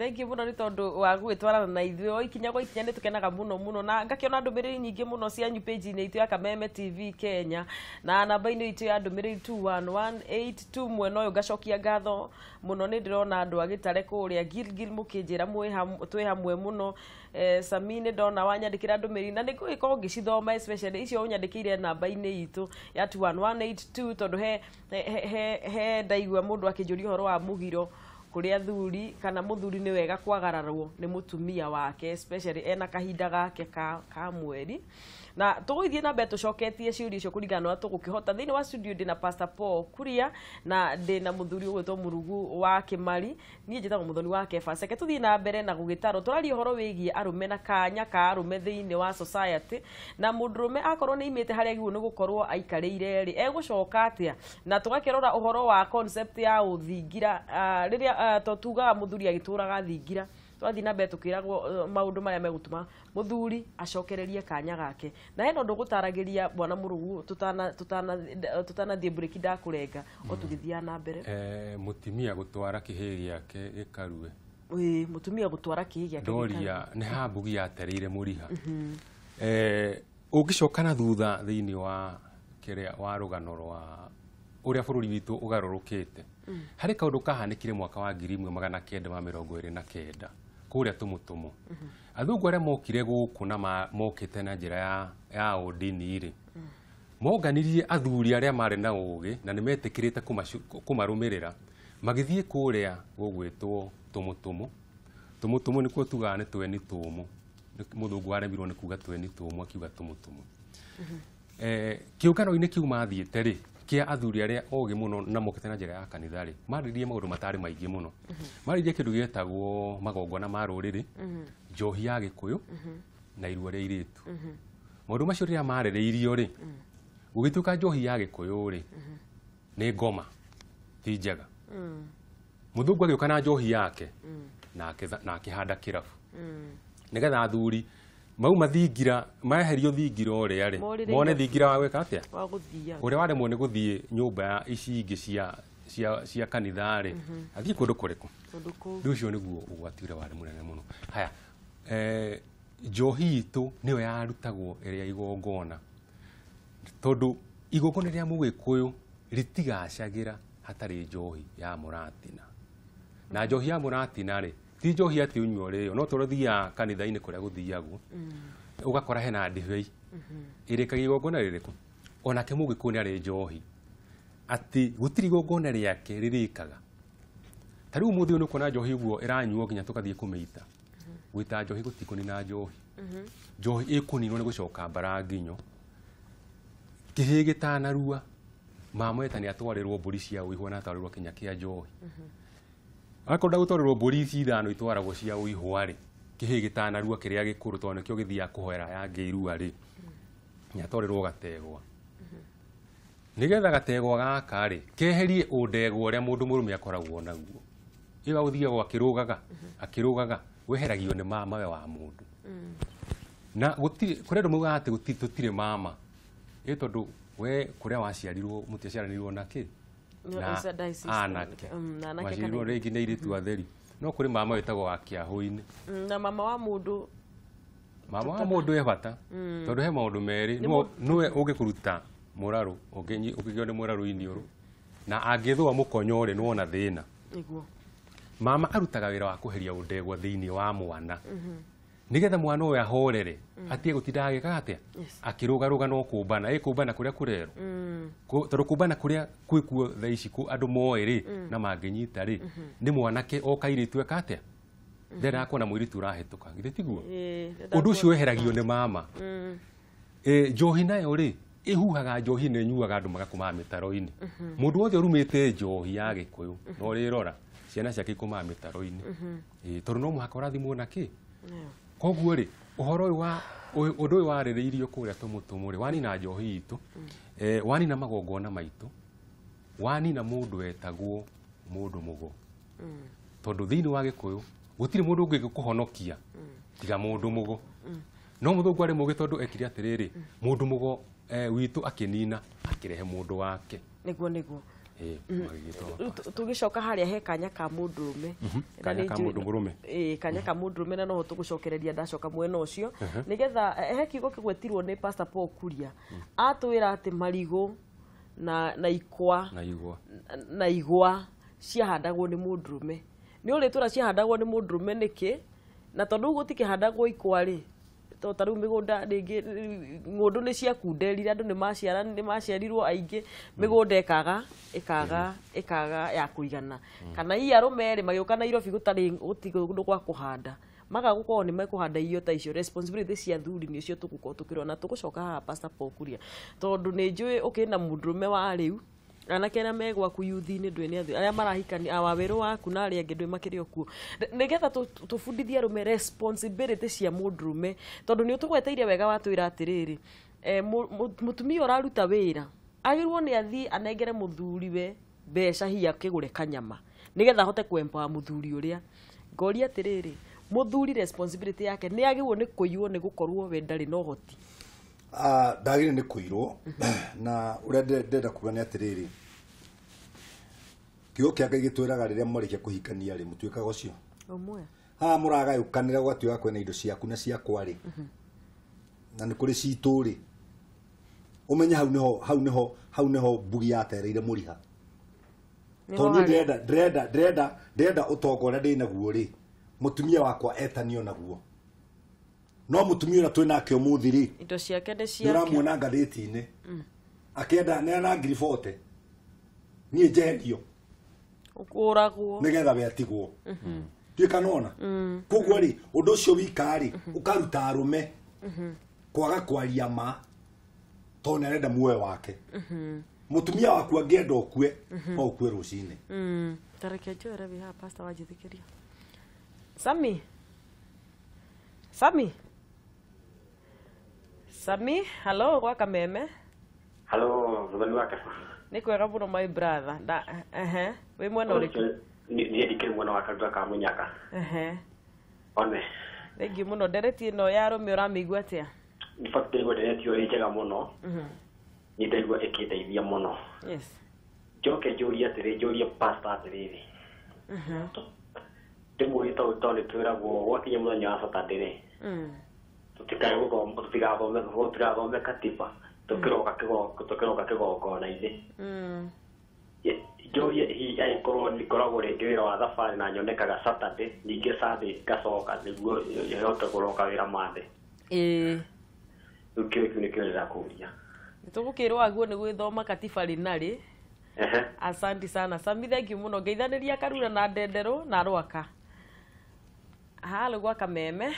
Thank you muno nĩ tondũ wa gũgĩtwarana na ithuĩ o ikinya gwa ikinya, nĩ tũkenaga mũno mũno na ngakĩona ndũmĩrĩri nyingĩ mũno cianyu page-inĩ itũ ya Kameme TV Kenya na namba-inĩ itũ ya ndũmĩrĩri 21182. Mwena ũyũ ngacokia ngatho mũno, nĩ ndĩrona andũ a Gĩtare kũrĩa Gilgil mũkĩnjĩra twĩ hamwe mũno. Sami, nĩ ndona wanyandĩkĩra ndũmĩrĩri na nĩ ngũgĩkorwo ngĩcithoma, especially icio ũnyandĩkĩire namba-inĩ itũ ya 21182, tondũ he ndaigua mũndũ akĩnjũria ũhoro wa mũgiro kũrĩ athuri, kana mũthuri nĩ wega kwagararwo nĩ mũtumia wake, especially ena kahinda gake ka mweri. Na tũgũgĩthiĩ na mbere tũcoketie ciũria icio kũringana na ũrĩa tũgũkĩhota. Thĩinĩ wa studio ndĩna Pastor Paul Kuria na ndĩna mũthuri ũgwĩtwo Mũrugu wa Kĩmari. Niĩ njĩtagwo Mũthoni wa Kebas. Reke tũthiĩ na mbere na gũgĩtarwo. Tũraria ũhoro wĩgiĩ arũme na kanya ka arũme thĩinĩ wa society, na mũndũrũme akorwo nĩ imĩte harĩa agĩrĩirwo nĩ gũkorwo aikarĩire rĩ, egũcoka atĩa? Na tũgakĩrora ũhoro wa concept ya ũthingira, rĩrĩa to tugaga mũthuri agĩtũraga thingira. Twathiĩ na mbere tũkĩragwo maũndũ marĩa megũtũma mũthuri acokererie kanya gake, na hena ũndũ gũtaragĩria bwana Mũrugu tũtanathiĩ break, ndakũrenga o tũgĩthiaga na mbere. Mũtumia gũtwara kĩhĩ gĩake gĩkarue. Ĩĩ, mũtumia gũtwara kĩhĩ gĩake. Ndoria nĩ hambugi yatereire mũriha. Ũngĩcoka na thutha thĩinĩ wa kĩrĩa wa rũgano rwa ũrĩa bũrũri witũ ũgarũrũkĩte, harĩ kaũndũ kahanĩkire mwaka wa 1929 kũrĩa Tũmũtũmũ. Athũngũ arĩa mokire gũkũ na mokĩte na njĩra ya ũndini rĩ, monganirie athuri arĩa marĩ na ũgĩ na nĩ metĩkĩrĩte kũmarũmĩrĩra, magĩthiĩ kũrĩa gũgwĩtwo Tũmũtũmũ. Tũmũtũmũ nĩkuo tugaga nĩ tweni tũmũ. Mũthũngũ aremirwo nĩ kuga tweni tũmũ, akiuga Tũmũtũmũ. Kĩũngano-inĩ kĩu mathiĩte rĩ, kĩa athuri arĩa ogĩ mũno na mokĩte na njĩra ya kanitha rĩ, marĩrĩrie maũndũ matarĩ maingĩ mũno. Marĩrĩrie kĩndũ gĩetagwo magongona ma rũrĩrĩ, njohi ya Gĩkũyũ na irua rĩa airĩtu. Maũndũ macio rĩrĩa marĩrĩirio rĩ, gũgĩtuĩka njohi ya Gĩkũyũ rĩ nĩ ngoma, ti njega. Mũthũngũ agĩũka na njohi yake na akĩhanda kĩrabu nĩgetha athuri mauma thingira, maeherio thingira ũrĩa rĩ, mone thingira wa gwĩka atĩa, ũrĩa waremwo nĩ gũthiĩ nyũmba ya ici ingĩ cia kanitha rĩ, athiĩ kũndũ kũrĩkũ? Rĩu ũcio nĩguo ũgwati ũrĩa warĩ mũnene mũno. Haya, njohi itũ nĩyo yarutagwo ĩrĩa igongona, tondũ igongona rĩa Mũgĩkũyũ rĩtigacagĩra hatarĩ njohi ya mũratina. Na njohi ya mũratina rĩ, ti njohi atĩ ũnyua ũrĩo, no tondũ thiaga kanitha-inĩ kũrĩa gũthiagwo ũgakora hena ndibei ĩrĩkagia igongona rĩrĩkũ. Onake Mũgĩkũyũ nĩ arĩ njohi, atĩ gũtirĩ igongona rĩake rĩrĩkaga. Ta rĩu ũmũthĩ ũyũ nĩ ũkuona njohi ũguo ĩranyuo nginya tũgathiĩ kũmĩita. Gwĩta njohi gũtikũnina njohi. Njohi ĩkũninwo nĩ gũcoka mbara nginyo. Kĩhĩ gĩtanarua, mama nĩ atwarĩrwo mbũri cia ũihwa na atwarĩrwo kinya kĩa njohi. Akorwo ndagũtwarĩrwo mbũri ici ithano itwaragwo cia ũihwa rĩ, kĩhĩ gĩtanarua kĩrĩa gĩkũrũ tondũ nĩkĩo gĩthiaga kũhoera yangĩ irua rĩ, nĩ atwarĩrwo gategwa. Nĩgetha gategwa gaka rĩ, keherie ũndegwa ũrĩa mũndũ mũrũme akoragwo naguo. Ĩyo gũthiagwo akĩrũgaga, akĩrũgaga, weheragio nĩ mamawe wa mũndũ. Na gũtirĩ, kũrĩ andũ maugaga atĩ tũtirĩ mama. Ĩ tondũ we kũrĩa waciarirwo mũtiaciaranĩirwo na kĩ? Na anake. Waciarirwo rĩngĩ nĩ airĩtu atheri. No kũrĩ mama wĩtagwo wa kĩahũ-inĩ. Na mama wa mũndũ. Mama wa mũndũ e bata. Tondũ he maũndũ merĩ, nĩwe ũngĩkũruta mũrarũ, ũngĩgĩo nĩ mũrarũ iniũrũ. Na angĩthũa mũkonyo rĩ, nĩwona thĩna. Mama arutaga wĩra wa kũheria ũndegwa thĩinĩ wa mwana. Nĩgetha mwana ũyũ ahorere, atige gũtinda agĩka atĩa? Akĩrũgarũga no kũmbana, ĩkũmbana kũrĩa kũrerwo. Tondũ kũmbana kũrĩa kwĩkuo thaa ici andũ moĩ rĩ, na mangĩnyita rĩ, nĩ mwanake o kairĩtu eka atĩa? Ndendaga kuona mũirĩtu ũrahĩtũka, githĩ tiguo? Ũndũ ũcio weheragio nĩ mama. Njohi nayo rĩ, ĩhuhaga njohi nĩ ĩnyuaga andũ magakomaga mĩtaro-inĩ. Mũndũ wothe ũrumĩte njohi ya Gĩkũyũ, no ũrĩrora ciana ciake ikomaga mĩtaro-inĩ. Tondũ no mũhaka ũrathimwo na kĩ? Koguo rĩ, ũhoro ũyũ wa ũndũ ũyũ warĩrĩirio kũrĩa Tũmũtũmũ rĩ, wanina njohi itũ, wanina magongona maitũ, wanina mũndũ wetagwo mũndũ mũgo. Tondũ thĩinĩ wa Gĩkũyũ gũtirĩ mũndũ ũngĩkũhonokia tiga mũndũ mũgo. No mũthũngũ arĩ mũgĩ tondũ ekire atĩrĩrĩ, mũndũ mũgo witũ akĩnina akĩrehe mũndũ wake. Nĩguo nĩguo. Magĩgĩtwo. Tũgĩcoka harĩa he kanya ka mũndũrũme. Na Kanya nĩ ka njũĩ- mũndũ mũrũme. Ĩĩ, kanya ka mũndũrũme, na noho tũgũcokereria ndacoka mwena ũcio nĩgetha he kiugo kĩgwetirwo nĩ Pastor Paul Kuria, atwĩra atĩ marigũ na ikwa na igwa na igwa ciahandagwo nĩ mũndũrũme. Nĩ ũrĩtũra ciahandagwo nĩ mũndũrũme nĩkĩ? Na tondũ rĩu gũtikĩhandagwo ikwa rĩ, to ta rĩu mĩgũnda rĩngĩ ng'ũndũ nĩ ciakunderire, andũ nĩ maciara, nĩ maciarirwo aingĩ, mĩgũnda ĩkaga ya kũigana, kana hihi arũme erĩ magĩũka Nairobi gũtarĩ gũtirĩ kũndũ gwa kũhanda, maga gũkorwo nĩ mekũhanda irio ta icio. Responsibility cia athuri nĩcio tũgũkorwo tũkĩrora, na tũgũcoka haha Pastor Paul Kuria, tondũ nĩ njũĩ ũkĩ na mũndũrũme wa rĩu, anake arĩa me gwaku yuthi-inĩ, ndũĩ nĩ athuri arĩa marahikania, awa wĩrũ waku na arĩa angĩ ndũĩ makĩrĩ o kuo. Nĩgetha tũbundithie arũme responsibility cia mũndũrũme, tondũ nĩ ũtũgweteire wega, watwĩra atĩrĩrĩ, mũtumia ũraruta wĩra agĩrĩirwo nĩ athiĩ anengere mũthuriwe mbeca hihi akĩgũre kanyama nĩgetha ahote kũ-empower mũthuri ũrĩa. Ngoria atĩrĩrĩ, mũthuri responsibility yake nĩ agĩrĩirwo nĩ kũiywo nĩ gũkorwo we ndarĩ na ũhoti? Ah, ndagĩrĩire nĩ kũirwo, na ũrĩa ndĩrenda kuga nĩ atĩrĩrĩ, kiugo kĩa Ngai gĩtwĩraga rĩrĩa mwarĩkia kũhikania rĩ, mũtuĩkaga ũcio ũmwe. Haha mũragayũkanĩra gũgatuĩka kwĩna indo ciaku na ciakwa rĩ, na nĩ kũrĩ citũ rĩ, ũmenye hau nĩho mbugi yatereire mũriha. Nĩho Tondũ niĩ harĩ. ndĩrenda ũtonga ũrĩa ndĩ naguo rĩ, mũtumia wakwa etanio naguo, no mũtumia ũrĩa twĩ nake ũmũthĩ rĩ, indo ciake nĩ nĩ ciake. ũramuona ngathĩti-inĩ akĩenda neana 40,000, niĩ njeherio ũkũragwo nĩgetha we atigwo tuĩka nona. Koguo rĩ, ũndũ ũcio wika rĩ, ũkaruta arũme kwaga kwaria ma, tondũ nĩ arenda muoyo wake. Mũtumia waku angĩenda ũkue, no ũkue rũcinĩ. Tareke njoere wĩ haha, Pastor, wanjĩtĩkĩria. Sami, Sami, Sami, hello, gwa Kameme. Halo, mũthoni wa Keba. Nĩ kwega mũno, my brother. Nda ehe, wĩ mwena ũrĩkũ? Niĩ ndikĩrĩ mwena wa Karura ka Mũnyaka. One. Thengiũ mũno. Ndereti ĩno ya arũme ũramĩigua atĩa? In fact, ndaigua ndereti ĩyo ĩ njega mũno. Nĩ ndaigua ĩkĩndeithia mũno. Njoke njũrie atĩrĩ, njũrie pastor atĩrĩrĩ. Ndĩmũrie tondũ nĩ twĩragwo gwakinya mũthenya wa Saturday rĩ, tũtikae gũthoma, tũtigathome katiba tũkĩroka kĩgongona-inĩ. Njũrie hihi angĩkorwo ngoragwo rĩngĩ wĩra wa thabarĩ na nyonekaga Saturday, ningĩ Sunday ngacoka nĩguo hote kũroka wĩra Monday. Rĩu kĩo kĩu nĩkĩo ndĩrakũria. Nĩ tũgũkĩrwo aguo nĩ gwĩthoma katiba rĩ na rĩ. Asante sana, Sami, thank you mũno. Ngeithanĩria Karura na Ndenderũ na Rwaka. Halo, gwa Kameme.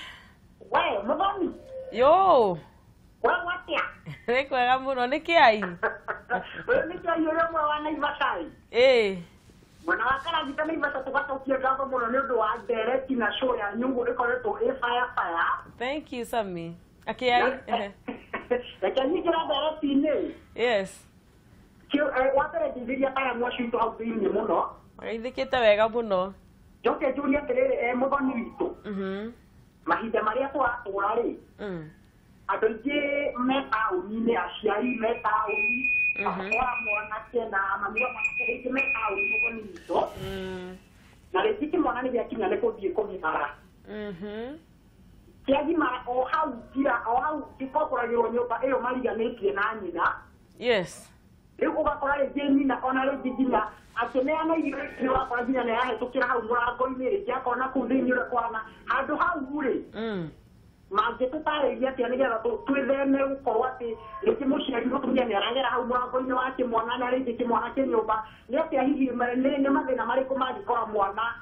We mũthoni. Yo. We gwatia? Nĩ kwega mũno. Nĩ kĩai? Ũyũ nĩ kĩai ũrĩa ũmwe wa Naivasha. Mwena wa Karagita Naivasha. Tũgacokia ngatho mũno nĩ ũndũ wa ndereti na show yanyu ũguo ĩkoretwo ĩ fire fire. Thank you, Sami. Akĩai. Reke nyingĩra ndereti-inĩ. Yes. Wa mbere ndeithĩria taramu acio itũ hau thĩinĩ mũno. Magaithĩkĩte wega mũno. Njoke njũrie atĩrĩrĩ, mũthoni witũ, mahinda marĩa tũratũra rĩ, andũ aingĩ me taũni-inĩ, aciari me taũni, baba wa mwanake na mami wa mwanake rĩngĩ me taũni, mũthoni witũ, na rĩngĩ kĩmwana nĩ gĩakinya nĩ gũthiĩ kũgimara, kĩagimara o hau njira, o hau gĩkomboragĩrwo nyũmba ĩyo mariganĩtie na nyina. Rĩu ũgakora rĩngĩ nyina ona rĩngĩ nginya akĩneana irio nĩ ũrakora nginya nĩ arahĩtũkĩra hau mũrango-inĩ, rĩngĩ akona kũu thĩinĩ ũrĩa kwana handũ hau rĩ, mangĩtũtarĩria atĩa nĩgetha twĩtheme gũkorwo atĩ rĩngĩ mũciari mũtumia nĩ aragera hau mũrango-inĩ wa kĩmwana na rĩngĩ kĩmwana kĩ nyũmba? Nĩ atĩa hihi nĩ mathĩna marĩkũ mangĩkora mwana,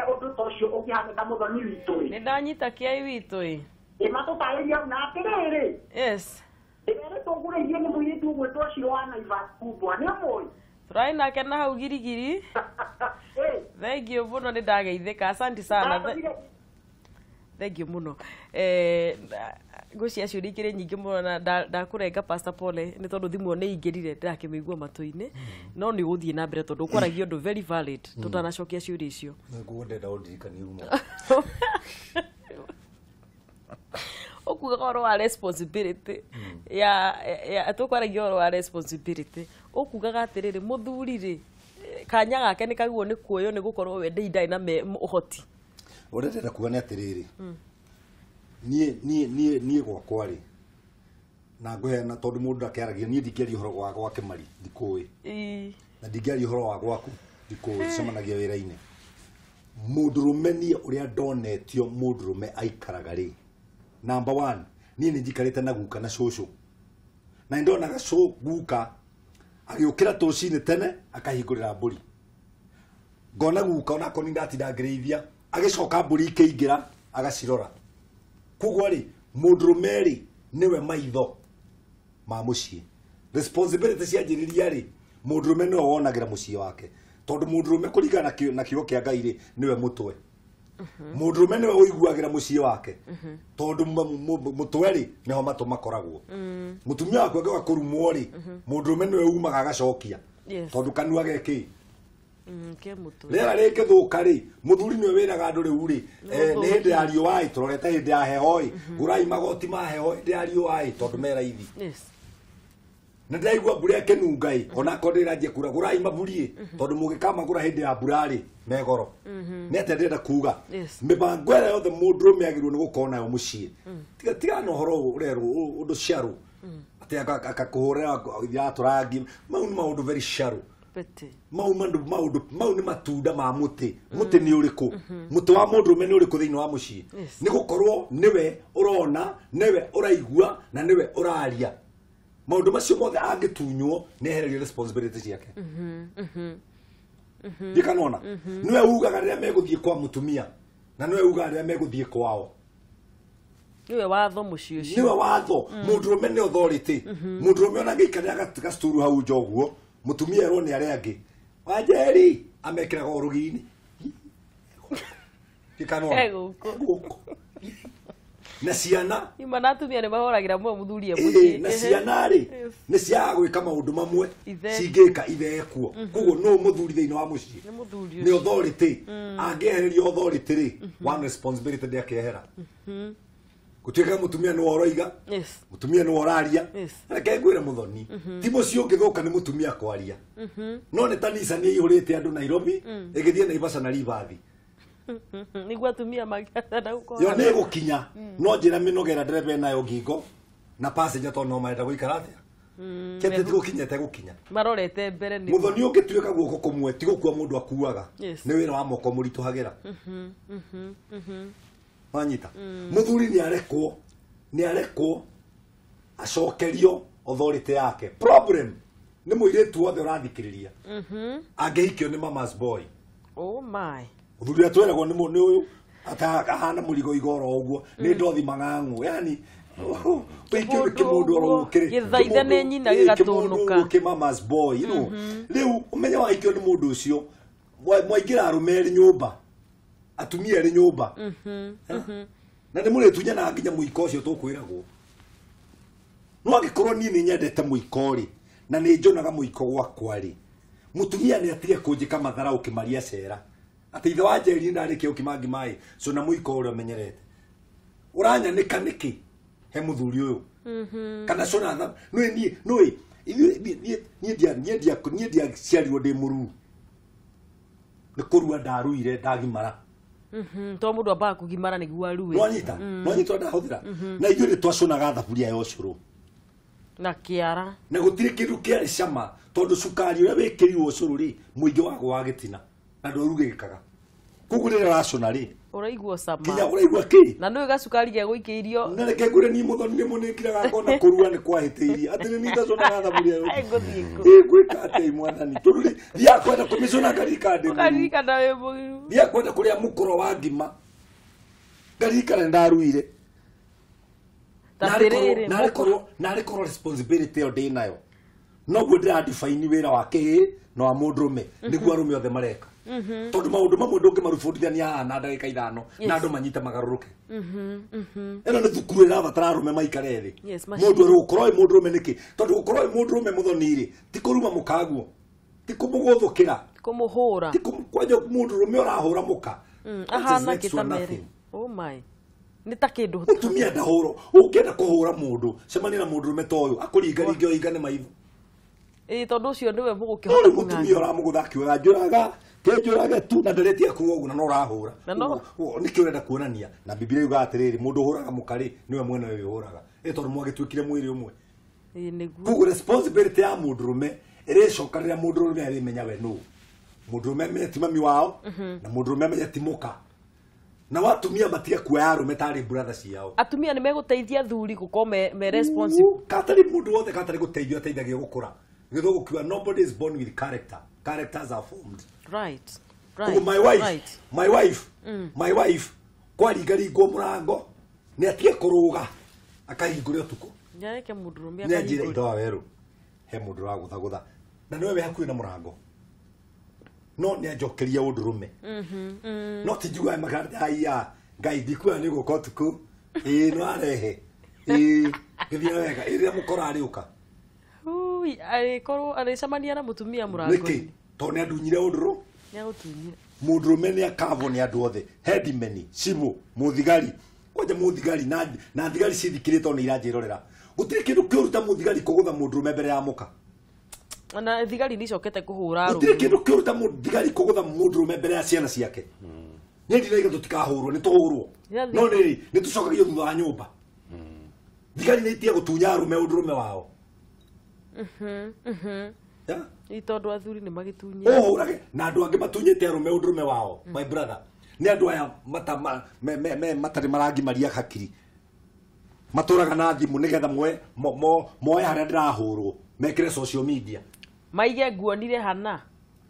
ũndũ ta ũcio ũngĩhanĩka, mũthoni witũ ĩ? Nĩ ndanyita, kĩai witũ ĩ. Ĩ matũtarĩria hau. Na atĩrĩrĩ, ndĩrerĩtwo ngũrĩirie nĩ mũirĩtu ũgwĩtwo Ciro wa Naivas Kubwa, nĩ ũmũĩ? Tũrarĩ nake na hau girigiri. Thank you mũno, nĩ ndageithĩka, asante sana. Thank you mũno. Ngwĩciria ciũria ikĩrĩ nyingĩ mũno na ndakũrenga, Pastor Pole, nĩ tondũ thimũ nĩ ingĩrire, ndĩrakĩmĩigua matũ-inĩ, no nĩ ũgũthiĩ na mbere tondũ ũkwaragia ũndũ very valid tũtanacokia ciũria icio. Nguo ndenda ũndirikanie uma. Ũkugaga ũhoro wa responsibility ya tũkwaragia ũhoro wa responsibility. Ũkugaga atĩrĩrĩ mũthuri rĩ kanya gake nĩ kagwo nĩ kuoywo nĩ gũkorwo we ndarĩ na ũhoti. Ũrĩa ndĩrenda kuga nĩ atĩrĩrĩ niĩ gwakwa rĩ na ngũheana tondũ mũndũ ndakĩaragia niĩ ndingĩaria ũhoro wa gwa Kĩmari ndikũĩ na ndingĩaria ũhoro wa gwaku ndikũĩ cemanagia wĩra-inĩ. Mũndũrũme niĩ ũrĩa ndonetio mũndũrũme aikaraga rĩ, number 1 niĩ nĩ njikarĩte na guka na cũcũ na nĩ ndonaga guka agĩũkĩra tũcinĩ tene akahingũrĩra mbũri, ngona guka onakorwo nĩ ndatinda ngĩrĩithia agĩcoka mbũri ikĩingĩra agacirora. Koguo rĩ mũndũrũme rĩ nĩwe maitho ma mũciĩ. Responsibility cianjĩrĩria rĩ mũndũrũme nĩwe wonagĩra mũciĩ wake tondũ mũndũrũme kũringana na kiugo kĩa Ngai rĩ nĩwe mũtwe. Mũndũrũme nĩwe ũiguagĩra mũciĩ wake tondũ mũtwe rĩ nĩho matũ makoragwo. Mũtumia waku angĩaga kũrumwo rĩ mũndũrũme nĩwe umaga agacokia tondũ kanua geke rĩera rĩngĩthũka rĩ mũthuri nĩwe wĩraga andũ rĩu rĩ nĩ hĩndĩ ya riũa ĩ tũrorete hĩndĩ ya heho ĩ gũrai magoti ma heho hĩndĩ ya riũa ĩ tondũ me raithi. Na ndaigua mbura ĩkĩnunga ĩ onakorwo ndĩranjia kura gũrai maburi ĩ tondũ mũgĩkamagũra hĩndĩ ya mbura rĩ me goro. Nĩ atĩa ndĩrenda kuga mĩbango ĩrĩa yothe mũndũrũme agĩrĩirwo nĩ gũkorwo nayo mũciĩ tiga na ũhoro ũrerwo ũndũ shallow atĩ akakũhũrĩra iratũ rangi mau nĩ maũndũ very shallow. Mau maũndũ mau nĩ matunda ma mũtĩ. Mũtĩ nĩ ũrĩkũ? Mũtĩ wa mũndũrũme nĩ ũrĩkũ thĩinĩ wa mũciĩ? Nĩ gũkorwo nĩwe ũrona nĩwe ũraigua na nĩwe ũraria. Maũndũ macio mothe angĩtunywo nĩ ehererio responsibility ciake. Ndikanona nĩwe ugaga rĩrĩa megũthiĩ kwa mũtumia na nĩwe ugaga rĩrĩa megũthiĩ kwao. Niwe watho mũciĩ ũcio. Niwe watho. Mũndũrũme nĩ authority. Mũndũrũme ona angĩikarĩra gacuturu hau nja ũguo mũtumia erwo nĩ arĩa angĩ Wanjeri amekĩraga ũrũgi-inĩ. Ndikanona gũkũ na ciana ima na atumia nĩ mahũragĩra mũno mũthuri e mũciĩ na ciana rĩ nĩ ciaga gwĩka maũndũ mamwe cingĩka ithe ekuo. Koguo no mũthuri thĩinĩ wa mũciĩ nĩ authority. Angĩehererio authority rĩ one responsibility ndĩakĩehera. Gũtuĩka mũtumia nĩwe ũroiga mũtumia nĩwe ũraria. Reke ngwĩre mũthoni ti mũciĩ ũngĩthũka nĩ mũtumia kwaria no nĩ ta Nissan ĩihũrĩte andũ Nairobi ĩgĩthiĩ Naivasha na Rivathi nĩguo atumia mangĩenda gũkorwo yo nĩ gũkinya no njĩra mĩnogera ndereba nayo ngingo na passenger tondũ no marenda gũikara atĩa kĩte ti gũkinya te gũkinya marorete mbere nĩ mũthoni ũngĩtuĩka guoko kũmwe ti gũkua mũndũ akuaga nĩ wĩra wa moko mũritũhagĩra. Wanyita mũthuri nĩ arekwo acokerio authority yake. Problem nĩ mũirĩtu wothe ũrathikĩrĩria angĩhikio nĩ mama's boy. Oh my. Mũthuri atweragwo nĩ ũyũ ahana mũrigo igoro ũguo nĩ ndothi mang'ang'u yani ũikio kĩmũndũ oro ũkĩrĩ gĩthaitha nĩ nyina gĩgatũnũka kĩ mama's boy you know. Rĩu ũmenye wahikio nĩ mũndũ ũcio mwaingĩra arũme erĩ nyũmba atumia erĩ nyũmba na nĩ mũrĩtunyanaga nginya mũiko ũcio tũkwĩragwo. No angĩkorwo niĩ nĩ nyendete mũiko rĩ na nĩ njonaga mũiko gwakwa rĩ mũtumia nĩ atige kũnjĩka mathara ũkĩmaria cera atĩ ithe wa Njeri ndarĩkia ũkima ngima ĩ cũna mũiko ũrĩa ũmenyerete ũranyanĩka nĩkĩ he mũthuri ũyũ kana cũna nĩ niĩ nĩ niĩ ndiaciarirwo ndĩ mũruu nĩ kũrua ndaruire ndagimara. To mũndũ ambaga kũgimara nĩguo arue. Nwanyita nwanyita ndahũthĩra na ithuĩ nĩ twacunaga thaburia ya ũcũrũ na kĩara na gũtirĩ kĩndũ kĩarĩ cama tondũ cukari ũrĩa wĩkĩrirwo ũcũrũ rĩ mũingĩ waguo wa gĩtina na ndũrugĩkaga. Koguo rĩrĩa ũracũna rĩ ũraigua cama nginya ũraigua kĩ na nĩũĩ gacukari gegũikĩirio na reke ngwĩre niĩ mũthoni nĩ mũnĩkiraga ngona kũrua nĩ kwahĩtĩirie atĩ nĩ niĩ ndacunaga thaburia ĩyo ngwĩka atĩa mwathani tondũ rĩ thiaga kwenda kũmĩcũna ngarika ndĩ ũkaririkana wĩ mũgimu thiaga kwenda kũrĩa mũkũro wa ngima ngarikana nĩ ndaruire narĩ korwo responsibility ĩyo ndĩ nayo noguo ndĩradefine wĩra wa kĩhĩ na wa mũndũrũme nĩguo arũme othe mareka tondũ maũndũ mamwe ndũngĩmarubundithania haha na ndagĩka ithano na andũ manyite magarũrũke. Ĩno nĩ thukuru ĩrabatara arũme maikare thĩ. Mũndũ erwo gũkorwo wĩ mũndũrũme nĩkĩ tondũ gũkorwo wĩ mũndũrũme mũthoni rĩ ti kũruma mũkaguo ti kũmũgũthũkĩra kũmũhũra ti kwanja mũndũrũme ũrahũra mũka ahana kĩtamere. Oh my. Nĩ ta kĩndũ mũtumia ndahũrwo ũngĩenda kũhũra mũndũ cemania na mũndũrũme ta ũyũ akũringaringe oingane maitho. Ĩ tondũ ũcio nĩwe mũgũkĩhota kũng'ang'a. Mũtumia ũramũgũtha akiugaga njũraga kĩnjũrage tu na nderetie kuga ũguo na no ũrahũra. Nĩkĩ ũrenda kuonania? Na Biblia yugaga atĩrĩrĩ, mũndũ ũhũraga mũka-rĩ nĩwe mwene wĩhũraga. Ĩ tondũ mwagĩtuĩkire mwĩrĩ ũmwe. Ĩ nĩguo. Koguo responsibility ya mũndũrũme ĩrĩcoka rĩrĩa mũndũrũme arĩmenya we nũ. Mũndũrũme amenye ti mami wao na mũndũrũme amenye ti mũka. Na watumia matige kuoya arũme tarĩ brother ciao. Atumia nĩ megũteithia athuri gũkorwo me responsible. Katarĩ mũndũ wothe katarĩ gũteithio ateithagio gũkũra. Gĩthũngũ kiuga nobody is born with character. Characters are formed. Right. Right. My wife, right. My wife, my wife kwaringaringwo mũrango nĩ atige kũrũga akahingũre ũtukũ. Nyareke mũndũrũme akahingũre. Nĩ anjĩre ithe wa werũ he mũndũ ũragũthagũtha na nĩwe wĩ hakuhĩ na mũrango. No nĩ anjokeria ũndũrũme. No ti njugaga makarĩ haiya Ngai ndikuoya nĩ gũka ũtukũ. Ĩĩ no arehe. Ĩĩ gĩthiĩ wega ĩrĩa mũkora arĩũka. Ui arĩkorwo arĩcemania na mũtumia mũrango. Nĩkĩ? Tondũ nĩ andunyire ũndũrũ. Nĩ agũtunyire. Mũndũrũme nĩ akavwo nĩ andũ othe. Headman, cibũ, mũthigari. Kwanja mũthigari na thigari cithikĩrĩte nĩ iranjĩrorera. Gũtirĩ kĩndũ kĩũru ta mũthigari kũgũtha mũndũrũme mbere ya mũka. Na thigari nĩ icokete kũhũra arũme. Gũtirĩ kĩndũ kĩũru ta mũthigari kũgũtha mũndũrũme mbere ya ciana ciake. Niĩ ndinauga tũtikahũrwo, nĩ tũhũrwo. No rĩrĩ, nĩ tũcokagio thutha wa nyũmba. Thigari nĩ itige gũtunya arũme ũndũrũme wao. Nĩ tondũ athuri nĩ magĩtunyire. Ũhũrage na andũ angĩ matunyĩte arũme ũndũrũme wao, my brother. Nĩ andũ aya matarĩ marangimaria hakiri. Matũraga na thimũ nĩgetha moe harĩa ndĩrahũrwo, mekĩre social media. Maige nguonire hana.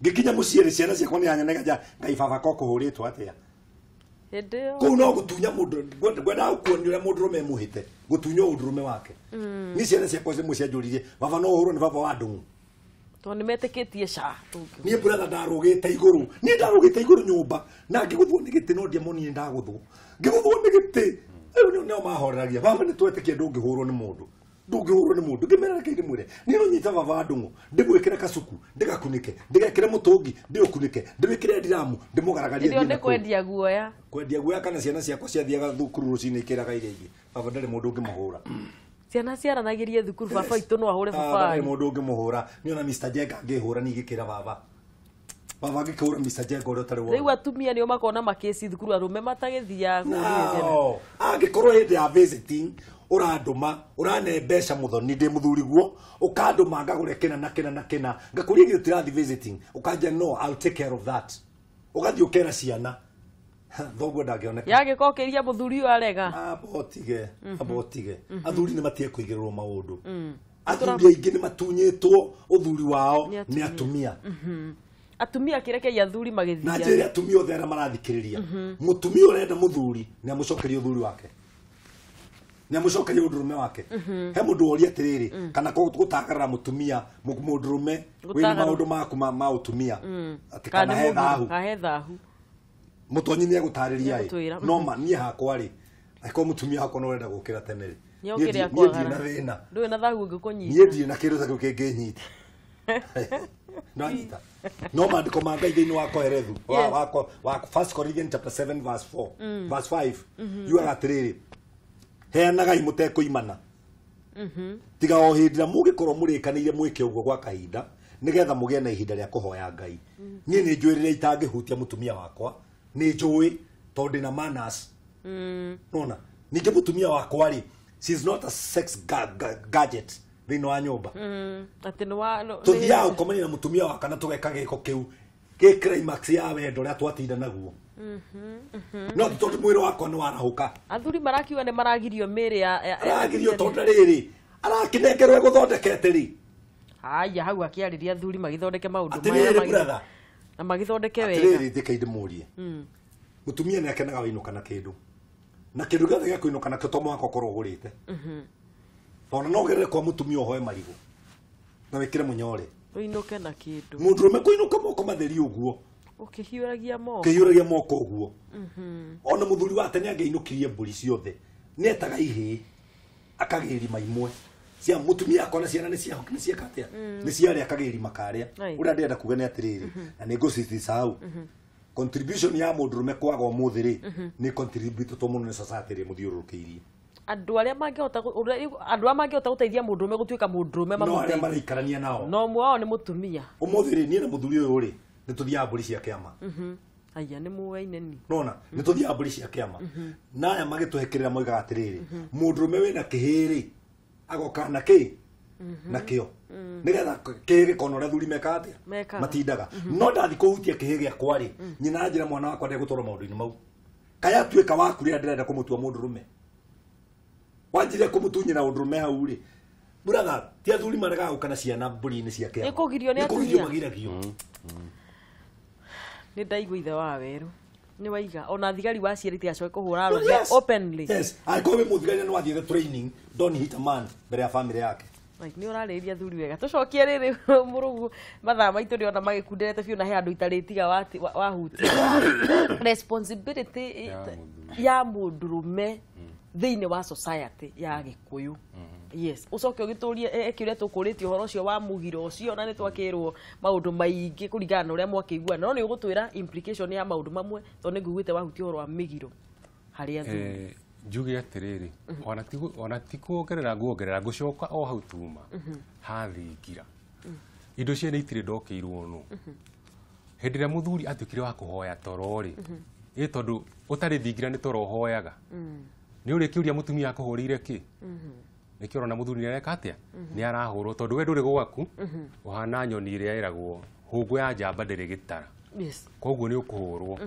Ngĩkinya mũciĩ rĩ, ciana ciakwa nĩ yanyonaga Ngai baba ko kũhũrĩtwo atĩa. Hĩndĩ ĩyo. Kũu no gũtunya mũndũ, ngwendaga gũkuonia ũrĩa mũndũrũme mũhĩte, gũtunya ũndũrũme wake. Niĩ ciana ciakwa cimwe cianjũririe, baba no ũhũrwo nĩ baba wa ndũng'ũ. Tondũ nĩ metĩkĩtie ca. Niĩ brother ndarũgĩte igũrũ. Niĩ ndarũgĩte igũrũ nyũmba na ngĩgũthwo nĩ gĩtĩ no ndiamonire ndagũthwo. Ngĩgũthwo nĩ gĩtĩ. Rĩu nĩo mahoreragia. Baba nĩ twetĩkia ndũngĩhũrwo nĩ mũndũ. Ndũngĩhũrwo nĩ mũndũ. Ngĩmera reke ndĩmwĩre. Niĩ no nyita baba wa ndũng'ũ, ndĩmwĩkĩre kacuku, ndĩgakunĩke, ndĩgekĩre mũtũngi, ndĩũkunĩke, ndĩwĩkĩre ndiramu, ndĩmũgaragarie thiĩ. Nĩ kwendia guoya. Kwendia guoya kana ciana ciakwa ciathiaga thukuru rũcinĩ ikĩraga iria ingĩ. Baba ndarĩ mũndũ ũngĩmũhũra. Ciana ciaranagĩrie thukuru baba itũ no ahũre baba. Ndarĩ mũndũ ũngĩmũhũra. Niĩ ona Mr. Jenga angĩhũra niĩ ngĩkĩra baba. Baba angĩkĩhũra Mr. Jenga ũrĩa ũtarĩ wothe. Rĩu atumia nĩo makona makĩci thukuru arũme matagĩthiaga kũũria ciana. Angĩkorwo hĩndĩ ya visiting ũrandũma, ũrane mbeca mũthoni ndĩ mũthuri guo, ũkandũma ngagũre kĩna na kĩna na kĩna, ngakũria githĩ tũrathiĩ visiting, ũkanjia no I'll take care of that. Ũgathiĩ ũkera ciana. Thoguo ndangĩoneka. Yagĩkorwo kĩria mũthuri ũyũ arega. Amba ũtige. Athuri nĩ matige kũigĩrĩrwo maũndũ. Athuri aingĩ nĩ matunyĩtwo ũthuri wao nĩ atumia. Atumia kĩrekei athuri magĩthiĩ. Na njĩre atumia othe arĩa marathikĩrĩria. Mũtumia ũrenda mũthuri nĩ amũcokerie ũthuri wake. Nĩ amũcokerie ũndũrũme wake. He mũndũ woria atĩrĩrĩ, kana gũtagarara mũtumia mũndũrũme wĩna maũndũ maku ma ũtumia. Atĩ kana he thahu. He thahu. Mũtonyi nĩ egũtarĩria ĩ. No ma niĩ hakwa rĩ, angĩkorwo mũtumia wakwa no ũrenda gũkĩra tene rĩ. Niĩ ndirĩ na thĩna. Ndũrĩ na thahu ũngĩkũnyita. Niĩ ndirĩ na kĩndũ ta kĩu kĩngĩnyita. Ndanyita. No maandĩko ma Ngai thĩinĩ wa Kohelethu, wa 1 Corinthians chapter 7 verse 4, verse 5, yugaga atĩrĩrĩ, heanagai mũtekũimana. Tiga o hĩndĩ ĩrĩa mũngĩkorwo mũrĩkanĩire mwĩke ũguo gwa kahinda, nĩgetha mũgĩe na ihinda rĩa kũhoya Ngai. Niĩ nĩ njũĩ rĩrĩa itangĩhutia mũtumia wakwa, nĩ njũĩ tondũ ndĩna manners. Nona, ningĩ mũtumia wakwa rĩ, she is not a sex gadget thĩinĩ wa nyũmba. Atĩ nĩ wa tũthiaga gũkomania na mũtumia wakwa na tũgeka gĩko kĩu gĩ climax ya wendo ũrĩa twatinda naguo. No tondũ mwĩrĩ wakwa nĩ warahũka. Athuri marakiuga nĩ maragirio mĩĩrĩ ya aragirio tondũ rĩrĩ arakĩnengerwo egũthondekete rĩ. Haya hau akĩarĩria athuri magĩthondeke maũndũ maya na magĩthondeke wega. Atĩrĩrĩ ndĩke ndĩmũrie. Mũtumia nĩ akenaga wainũka na kĩndũ. Na kĩndũ gĩothe gĩa kũinũka nakĩo to mũhaka ũkorwo ũgũrĩte. Tondũ no ũgerere kwa mũtumia ũhoe marigũ na wĩkĩre mũnyore. Ũinũke na kĩndũ. Mũndũrũme kũinũka moko matheri ũguo. Ũkĩhiũragia moko. Ũkĩhiũragia moko ũguo. Ona mũthuri wa tene angĩinũkirie mbũri ciothe nĩetaga ihĩĩ akagĩrima imwe. Cia mũtumia akona ciana nĩ cieka atĩa? Nĩ ciarĩa akagĩrima karĩa. Ũrĩa ndĩrenda kuga nĩ atĩrĩrĩ, na nĩ ngũcicau. Contribution ya mũndũrũme kwaga ũmũthĩ rĩ, nĩ contribute mũno nĩ society ĩrĩa mũthiũrũrũkĩirie. Andũ arĩa mangĩhota andũ arĩa mangĩhota gũteithia mũndũrũme gũtuĩka mũndũrũme no arĩa maraikarania nao no ũmwe wao nĩ mũtumia. Ũmũthĩ rĩ niĩ na mũthuri ũyũ rĩ nĩ tũthiaga mbũri cia kĩama. Aya nĩ mũwaine ni. Nona nĩ tũthiaga mbũri cia kĩama. Na aya magĩtũhekĩrĩra moigaga atĩrĩrĩ mũndũrũme wĩna kĩhĩ rĩ agoka na kĩ na kĩo nĩgetha kĩhĩ gĩkona ũrĩa athuri mekaga atĩa matindaga. No ndathi kũhutia kĩhĩ gĩakwa rĩ nyina njĩra mwana wakwa ndegũtwarwo maũndũ-inĩ mau. Kaya atuĩka waku rĩrĩa ndĩrenda kũmũtua mũndũrũme wanjire kũmũtunyĩra ũndũrũme hau rĩ brother ti athuri maregaga gũka na ciana mbũri-inĩ cia kĩama. Nĩ kũgirio nĩ atumia. Nĩ kũgirio magiragio. Nĩ ndaigua ithe wa werũ nĩ waiga ona thigari waciarĩ tigacoke kũhũra arũme openly. Yes, angĩkorwo wĩ mũthigari na nĩwathiĩte training don't hit a man mbere ya family yake. Nĩ ũrarĩrĩria thuri wega. Tũcokie rĩrĩ mũrũgu mathaa maitũ ndĩrona magĩkunderete biũ na he andũ itarĩtiga wahutia responsibility ya mũndũrũme thĩinĩ wa society ya Gĩkũyũ. Yes, ũcoke ũgĩtũrie kĩũria tũkũrĩtie ũhoro ũcio wa mũgiro ũcio na nĩ twakĩrwo maũndũ maingĩ kũringana na ũrĩa mwakĩiguana no nĩ ũgũtwĩra implication ya maũndũ mamwe tondũ nĩ nguĩte wahutia ũhoro wa mĩgiro harĩ athuri. Njuge atĩrĩrĩ ona ti kuongerera nguongerera ngũcoka o hau tuma hathingira indo ciene itirĩ ndokĩirwo no hĩndĩ ĩrĩa mũthuri atuĩkire wa kũhoya toro rĩ ĩ tondũ ũtarĩ thingira nĩ toro ũhoyaga nĩ ũrĩkĩũria mũtumia akũhũrĩire kĩ nĩkĩo ũrona mũthuri nĩareka atĩa nĩ arahũrwo tondũ we ndũrĩ gwaku ũhana nyoni ĩrĩa ĩragwo hũngũ ya njamba ndĩrĩ gĩtara. Koguo nĩ ũkũhũrwo.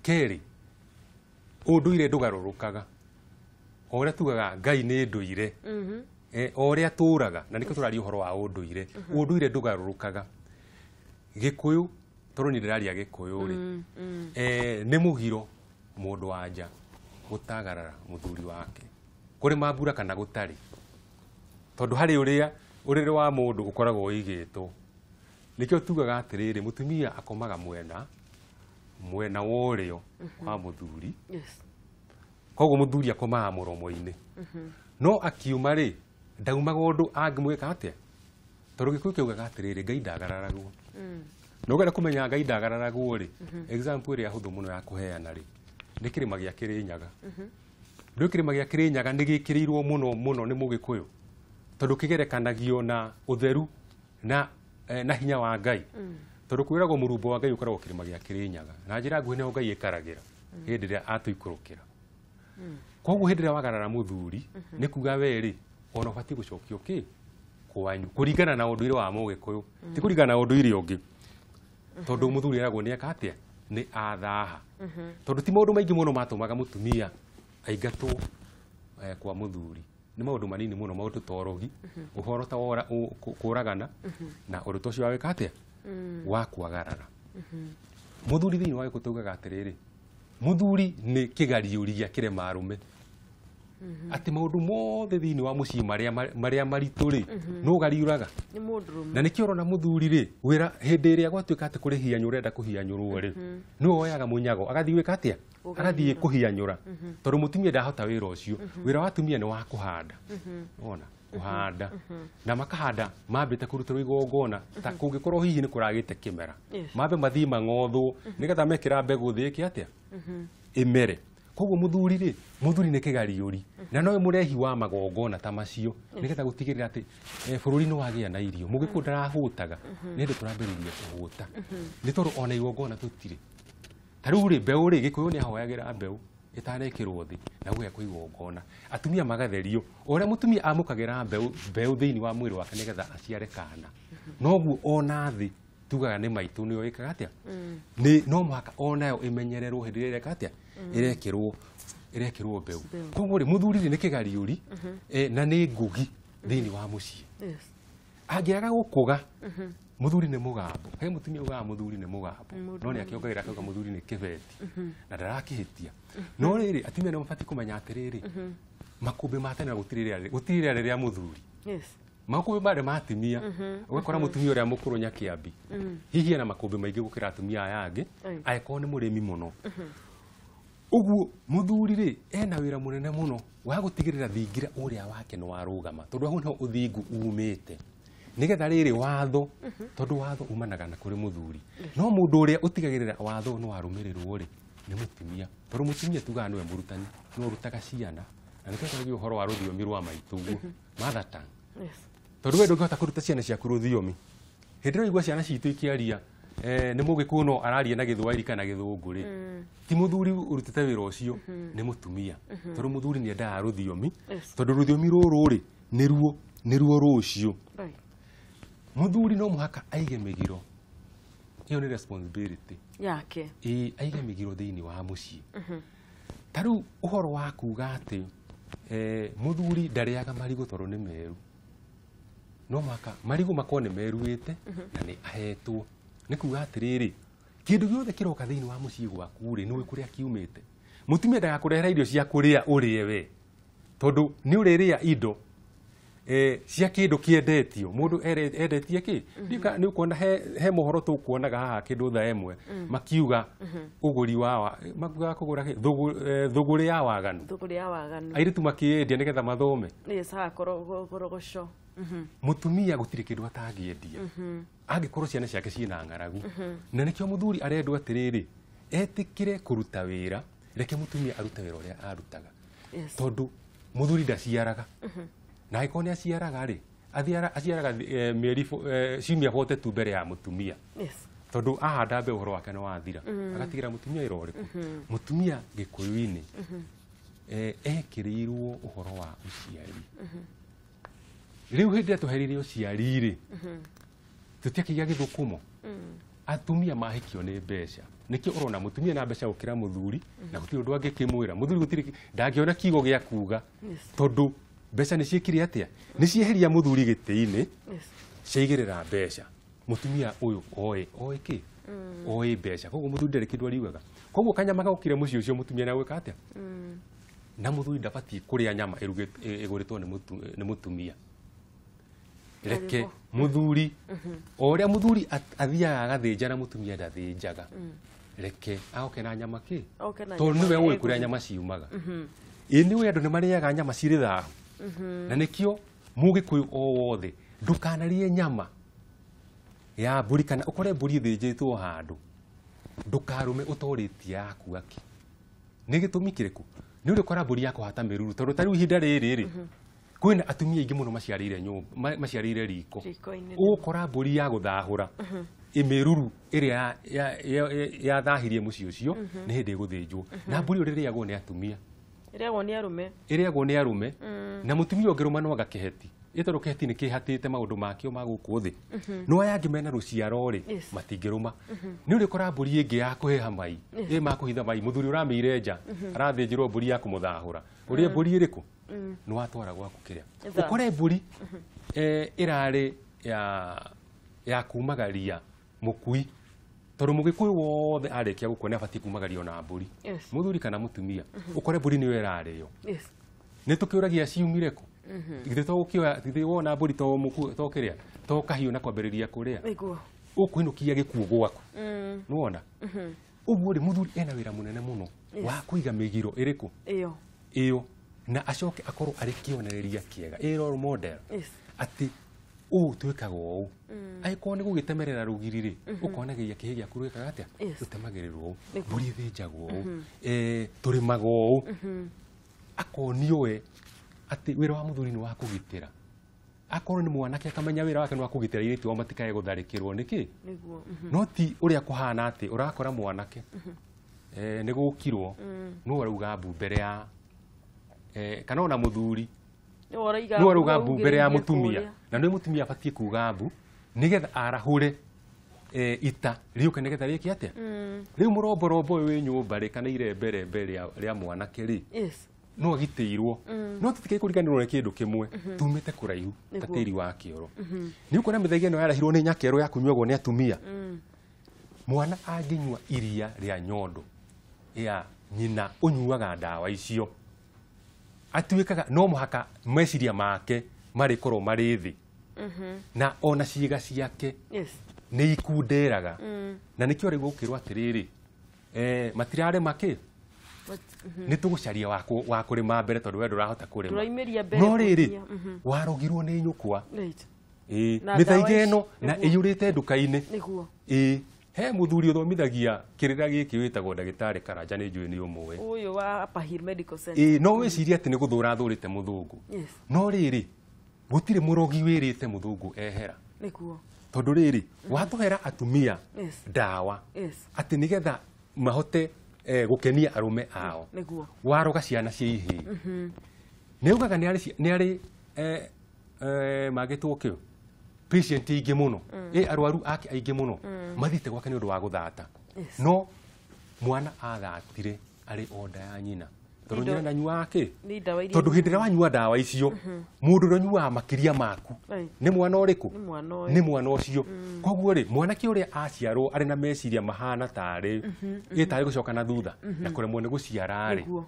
Kerĩ ũndũire ndũgarũrũkaga o ũrĩa tugaga Ngai nĩ ndũire o ũrĩa tũraga na nĩkĩo tũraria ũhoro wa ũndũire. Ũndũire ndũgarũrũkaga. Gĩkũyũ tondũ niĩ ndĩraria Gĩkũyũ rĩ nĩ mũgiro mũndũ wa nja gũtagarara mũthuri wake kũrĩ mambura kana gũtarĩ tondũ harĩ ũrĩa ũrĩrĩ wa mũndũ ũkoragwo ũigĩtwo. Nĩkĩo tugaga atĩrĩrĩ mũtumia akomaga mwena wa ũrĩo wa mũthuri. Koguo mũthuri akomaga mũromo-inĩ no akiuma rĩ ndaumaga ũndũ angĩmwĩka atĩa tondũ Gĩkũyũ kĩugaga atĩrĩrĩ Ngai ndagararagwo. Na ũngĩenda kũmenya Ngai ndagararagwo rĩ example ĩrĩa hũthũ mũno ya kũheana rĩ nĩ kĩrĩma gĩa Kĩrĩnyaga. Rĩu kĩrĩma gĩa Kĩrĩnyaga nĩ gĩkĩrĩirwo mũno mũno nĩ Mũgĩkũyũ tondũ kĩgerekanagio na ũtheru na hinya wa Ngai tondũ kwĩragwo mũrumbo wa Ngai ũkoragwo kĩrĩma gĩa Kĩrĩnyaga na njĩra nguhĩ nĩho Ngai ĩkaragĩra hĩndĩ ĩrĩa atũikũrũkĩra. Koguo hĩndĩ ĩrĩa wagarara mũthuri nĩ kuga we rĩ ona ũbatiĩ gũcokio kĩ kwanyu kũringana na ũndũire wa Mũgĩkũyũ ti kũringana na ũndũire ũngĩ tondũ mũthuri eragwo nĩ eka atĩa nĩ athaha tondũ ti maũndũ maingĩ mũno matũmaga mũtumia aingatwo kwa mũthuri nĩ maũndũ manini mũno maũndũ ta ũrogi ũhoro ta kũragana na ũndũ ta ũcio wa gwĩka atĩa wa kwagarara. Mũthuri thĩinĩ wa Gĩkũyũ tugaga atĩrĩrĩ mũthuri nĩ kĩgariũri gĩa kĩrema arũme atĩ maũndũ mothe thĩinĩ wa mũciĩ marĩa maritũ rĩ no ũgariũraga na nĩkĩo ũrona mũthuri rĩ wĩra hĩndĩ ĩrĩa gwatuĩka atĩ kũrĩ hianyũ ũrenda kũhianyũrwo rĩ nĩwe woyaga mũnyago agathiĩ gwĩka atĩa agathiĩ kũhianyũra tondũ mũtumia ndahota wĩra ũcio. Wĩra wa atumia nĩ wa kũhanda ona kũhanda na makahanda mambĩte kũrutĩrwo igongona ta kũngĩkorwo hihi nĩ kũragĩte kĩmera mambe mathiĩ mang'othwo nĩgetha mekĩra mbegũ thĩ ĩke atĩa ĩmere. Koguo mũthuri rĩ mũthuri nĩ kĩgariũri na nowe mũrehi wa magongona ta macio nĩgetha gũtigĩrĩra atĩ bũrũri nĩ wagĩa na irio. Mũgĩkũyũ ndarahũtaga nĩ hĩndĩ tũrambĩrĩria kũhũta nĩ tondũ ona igongona tũtirĩ. Ta rĩu rĩ mbeũ rĩ Gĩkũyũ nĩ ahoyagĩra mbeũ ĩtanekĩrwo thĩ na gũgekwo igongona atumia magatherio o ũrĩa mũtumia amũkagĩra mbeũ thĩinĩ wa mwĩrĩ wake nĩgetha aciare kana noguo ona thĩ tugaga nĩ maitũ nĩyo ĩkaga atĩa nĩ no mũhaka onayo ĩmenyererwo hĩndĩ ĩrĩa ĩreka atĩa ĩrekĩrwo mbeũ. Koguo rĩ mũthuri rĩ nĩ kĩgariũri na nĩ ngũgi thĩinĩ wa mũciĩ. Angĩaga gũkũga mũthuri nĩ mũgambo he mũtumia ugaga mũthuri nĩ mũgambo no nĩ akĩongagĩrĩra akauga mũthuri nĩ kĩbeti na ndarakĩhĩtia. No rĩrĩ atumia nĩ mabatiĩ kũmenya atĩrĩrĩ makũmbĩ ma tene gũtirĩ rĩarĩ rĩa mũthuri. Makũmbĩ marĩ ma atumia ũgakora mũtumia ũrĩa mũkũrũ Nyakĩambi hihi ena makũmbĩ maingĩ gũkĩra atumia aya angĩ angĩkorwo nĩ mũrĩmi mũno. Ũguo mũthuri rĩ ena wĩra mũnene mũno wa gũtigĩrĩra thingira ũrĩa wake nĩ warũgama tondũ hau nĩho ũthingu umĩte nĩgetha rĩrĩ watho tondũ watho umanaga na kũrĩ mũthuri no mũndũ ũrĩa ũtigagĩrĩra watho nĩ warũmĩrĩrwo rĩ nĩ mũtumia tondũ mũtumia tugaga nĩwe mũrutani nĩwe ũrutaga ciana Na nĩkĩo twaragia ũhoro wa rũthiomi rwa maitũguo, mother tongue. Yes. Tondũ we ndũngĩhota kũruta ciana ciaku rũthiomi. Hĩndĩ ĩrĩa ũraigua ciana citũ ikĩaria nĩ mũgĩkũyũ no araria na gĩthwaĩri kana gĩthũngũ rĩ, ti mũthuri ũrutĩte wĩra ũcio, nĩ mũtumia. Tondũ mũthuri nĩ endaga rũthiomi, tondũ rũthiomi rũrũ rĩ nĩruo rũciũ. Mũthuri no mũhaka aige mĩgiro. Ĩyo nĩ responsibility yake. Ĩĩ, aige mĩgiro thĩinĩ wa mũciĩ. Ta rĩu ũhoro wa kuga atĩ mũthuri ndarĩaga marigũ tondũ nĩ meru, no mũhaka marigũ makorwo nĩ meruĩte na nĩ ahetwo. Nĩ kuga atĩrĩrĩ, kĩndũ gĩothe kĩroka thĩinĩ wa mũciĩ gwaku rĩ, nĩũĩ kũrĩa kiumĩte. Mũtumia ndagakũrehera irio cia kũrĩa ũrĩe we, tondũ nĩ ũrĩrĩa indo cia kĩndũ kĩendetio. Mũndũ endetie kĩ? Nĩ ũkuona he mohoro tũkuonaga haha kĩndũ thaa ĩmwe makiuga ũgũri wa makiuga kũgũra kĩ? Thũgũrĩ ya waganu. Thũgũrĩ ya waganu. Airĩtu makĩendia nĩgetha mathome. Yes, haha korogoco. Mũtumia gũtirĩ kĩndũ atangĩendia angĩkorwo ciana ciake ciĩna ng'aragu. Na nĩkĩo mũthuri arendwo atĩrĩrĩ, etĩkĩre kũruta wĩra, reke mũtumia arute wĩra ũrĩa arutaga. Tondũ mũthuri ndaciaraga. Na angĩkorwo nĩ aciaraga rĩ, aciaraga mĩeri ciumia 42 mbere ya mũtumia. Tondũ ahanda mbeũ ũhoro wake nĩ wathira, agatigĩra mũtumia wĩra ũrĩkũ? Mũtumia gĩkũyũ-inĩ ekĩrĩirwo ũhoro wa ũciari. Rĩu hĩndĩ ĩrĩa tweherire ũciari rĩ, tũtiakĩgĩa gĩthũkũmo. Atumia mahikio nĩ mbeca. Nĩkĩo ũrona mũtumia na mbeca gũkĩra mũthuri, na gũtirĩ ũndũ angĩkĩmwĩra. Mũthuri gũtirĩ ndangĩona kiugo gĩa kuga, tondũ mbeca nĩ ciĩkire atĩa? Nĩ cieheria mũthuri gĩtĩ-inĩ, ciaigĩrĩra mbeca. Mũtumia ũyũ oĩ kĩ? Oĩ mbeca. Koguo mũthuri ndarĩ kĩndũ ariugaga. Koguo kanyama gaũkire mũciĩ ũcio mũtumia nĩ agwĩka atĩa? Na mũthuri ndabatiĩ kũrĩa nyama ĩgũrĩtwo nĩ mũtumia. Reke mũthuri, o ũrĩa mũthuri athiaga agathĩnja na mũtumia ndathĩnjaga, reke aoke na nyama kĩ? Tondũ nĩwe ũĩ kũrĩa nyama ciumaga. Ĩ nĩũĩ andũ nĩ marĩaga nyama cirĩ thahu. Na nĩkĩo mũgĩkũyũ o wothe ndũkanarĩe nyama ya mbũri kana ũkore mbũri ĩthĩnjĩtwo handũ, ndũkarũme ũtorĩtie yaku akĩ. Nĩ gĩtũmi kĩrĩkũ? Nĩ ũrĩkora mbũri yakũhata mĩruru, tondũ ta rĩu ihinda rĩrĩ rĩ, kwĩna atumia aingĩ mũno maciarĩire nyũmba, maciarĩire riko. Ũgũkora mbũri ya gũthahũra ĩmĩruru ĩrĩa yathahirie mũciĩ ũcio nĩ hĩndĩ ĩgũthĩnjwo. Na mbũri ĩyo ĩrĩagwo nĩ atumia. Ĩrĩagwo nĩ arũme. Ĩrĩagwo nĩ arũme. Na mũtumia ũngĩrũma no anga kĩheti. Ĩ tondũ kĩheti nĩ kĩhatĩte maũndũ makĩo ma gũkũ thĩ. No aya angĩ mena rũciaro rĩ, matingĩrũma. Nĩ ũrĩkora mbũri ĩngĩ ya kũheha mai, ĩ makũhitha mai, mũthuri ũramĩire nja, arathĩnjĩrwo mbũri ya kũmũthahũra. Ũrĩe mbũri ĩrĩkũ? Nĩ watwara gwaku kĩrĩa. Ũkore mbũri ĩrarĩ ya kumagaria mũkui. Tondũ mũgĩkũyũ wothe arĩkia gũkua nĩ abatiĩ kumagario na mbũri. Mũthuri kana mũtumia. Ũkore mbũri nĩyo ĩrarĩo. Nĩ tũkĩũragia ciumire kũ? Githĩ to gũkĩoya, githĩ wona mbũri to mũku, to kĩrĩa, to kahiũ na kwambĩrĩria kũrĩa. Ũkũinũkia gĩkuũ gwaku. Nĩwona? Ũguo rĩ, mũthuri ena wĩra mũnene mũno wa kũiga mĩgiro ĩrĩkũ? Ĩyo. Ĩyo. Na acoke akorwo arĩ kĩonereria kĩega, ĩ role model. Atĩ ũũ twĩkaga ũũ. Angĩkorwo nĩ gũgĩtemerera rũgiri rĩ, ũkonageria kĩhĩ gĩaku rwĩkaga atĩa? Rũtemagĩrĩrwo ũũ. Mbũri ĩthĩnjagwo ũũ. Tũrĩmaga ũũ. Akonio we atĩ wĩra wa mũthuri nĩ wa kũgitĩra. Akorwo nĩ mwanake akamenya wĩra wake nĩ wa kũgitĩra airĩtu ao matikae gũtharĩkĩrwo nĩkĩ? No ti ũrĩa kũhana atĩ ũrakora mwanake nĩ gũkirwo, no arauga mbu mbere ya kana ona mũthuri nĩ arauga mbu mbere ya mũtumia. Na nĩ mũtumia abatiĩ kuga mbu nĩgetha arahũre ita rĩũke nĩgetha rĩke atĩa? Rĩu mũromborombo ũyũ wĩ nyũmba rĩ, kana iremberembe rĩa mwanake rĩ, no agitĩirwo. No tũtikae kũriganĩrwo nĩ kĩndũ kĩmwe, tumĩte kũraihu ta tĩri wa kĩoro. Nĩ ũkuona mĩthaiga ĩno yarehirwo nĩ nyakerũ ya kũnyuagwo nĩ atumia. Mwana angĩnyua iria rĩa nyondo ya nyina ũnyuaga ndawa icio, atuĩkaga no mũhaka meciria make marĩkorwo marĩ thĩ. Na ona ciĩga ciake nĩ ikunderaga. Na nĩkĩo rĩu gũkĩrwo atĩrĩrĩ, matirarĩma kĩ? Nĩ tũgũcaria wa kũrĩma mbere tondũ we ndũrahota kũrĩma. No rĩrĩ, warogirwo nĩ nyũkwa. Mĩthaiga ĩno na ĩiyũrĩte nduka-inĩ. He muthuri uthomithagia kirira giki witagwo ndagitari Karanja ni njui ni umwe uyu wa Upper Hill Medical Center. No wicirie ati ni guthura athurite muthungu. Yes. No riri gutire murogi wirite muthungu ehera nikuo tondu riri watuhera atumia Yes. ndawa Yes. ati nigetha mahote gukenia arume ao niguo waroga ciana cia ihii ni ugaga ni ari magitwo kio patient ingi muno arwaru ake aingi muno mathite gwake ni undu wa guthata. Yes. No mwana athatire ari onda ya nyina tondu nyina ndanyuaga ki tondu hindi ria wanyua ndawa icio mundu uria ũnyuaga makiria maku ni mwana ũrĩkũ ni mwana ũcio. Koguo ri mwanake ũrĩa aciarwo arĩ na meciria mahana tarĩ ĩtarĩ gũcoka na thutha na kũremwo nĩ gũciara rĩ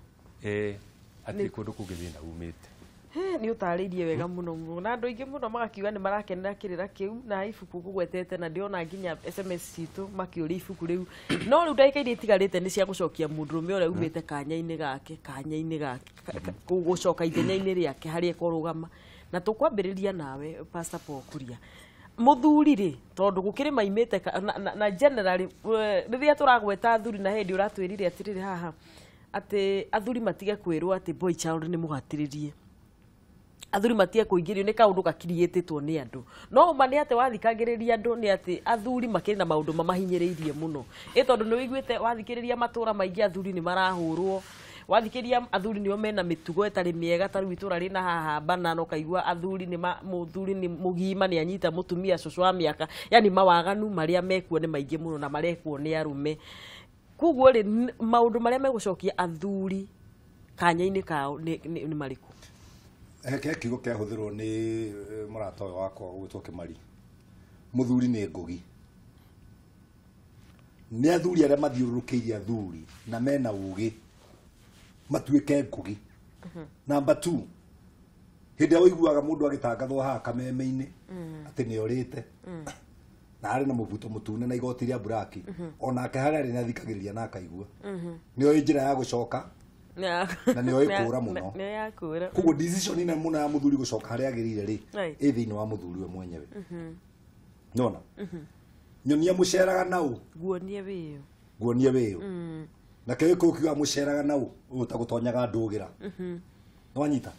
hatirĩ kũndũ kũngĩ thĩna umĩte. Nĩ ũtarĩirie wega mũno mũno na andũ aingĩ mũno magakiuga nĩ marakenera kĩrĩra kĩu na ibuku ngũgwetete na ndĩrona nginya SMS citũ makĩũria ibuku rĩu. No rĩu ndagĩka iria itigarĩte nĩ cia gũcokia mũndũrũme ũrĩa umĩte kanya-inĩ gake gũcoka ithenya-inĩ rĩake harĩa ekũrũgama. Na tũkwambĩrĩria nawe Pastor Paul Kuria. Mũthuri rĩ tondũ gũkĩrĩ maimĩte na generally rĩrĩa tũragweta athuri na hĩndĩ ũratwĩrire atĩrĩrĩ haha atĩ athuri matige kwĩrwo atĩ boy child nĩ mũhatĩrĩrie. Athuri matige kuingĩrio nĩ kaũndũ gakiriĩtĩtwo nĩ andũ. No ũma nĩ atĩ wathikagĩrĩria andũ nĩ atĩ athuri makĩrĩ na maũndũ mamahinyĩrĩirie mũno. Tondũ nĩ ũiguĩte wathikĩrĩria matũra maingĩ athuri nĩ marahũrwo. Wathikĩrĩria athuri nĩo mena mĩtugo ĩtarĩ mĩega ta rĩu itũra rĩna haha banana ũkaigua athuri nĩ mũthuri nĩ mũgima nĩ anyita mũtumia cũcũ wa mĩaka. Yani mawaganu marĩa mekuo nĩ maingĩ mũno na marekwo nĩ arũme. Koguo rĩ maũndũ marĩa megũcokia athuri kanya-inĩ kao nĩ marĩkũ? He kiugo kĩahũthĩrwo nĩ mũrata ũyũ wakwa ũgwĩtwo Kĩmari. Mũthuri nĩ ngũgi. Nĩ athuri arĩa mathiũrũrũkĩirie athuri na mena ũgĩ matuĩke ngũgi. Number 2, hĩndĩ ĩrĩa ũiguaga mũndũ agĩtangathwo haha kameme-inĩ atĩ nĩ orĩte na arĩ na mũbuto mũtune na igoti rĩa buraki onake harĩa arĩ nĩathikagĩrĩria na akaigua nĩ oĩ njĩra ya gũcoka na nĩ oĩ kũũra mũno. Koguo decision ĩno mũno ya mũthuri gũcoka harĩa agĩrĩire rĩ ĩ thĩinĩ wa mũthuri we mwenyewe. Nona nyonia mũceraga nau nguonie wĩyo nguonie wĩyo na kĩo gĩkũyũ kiugaga mũceraga nau ũyũ ta gũtonyaga ndũgĩra. Nĩwanyita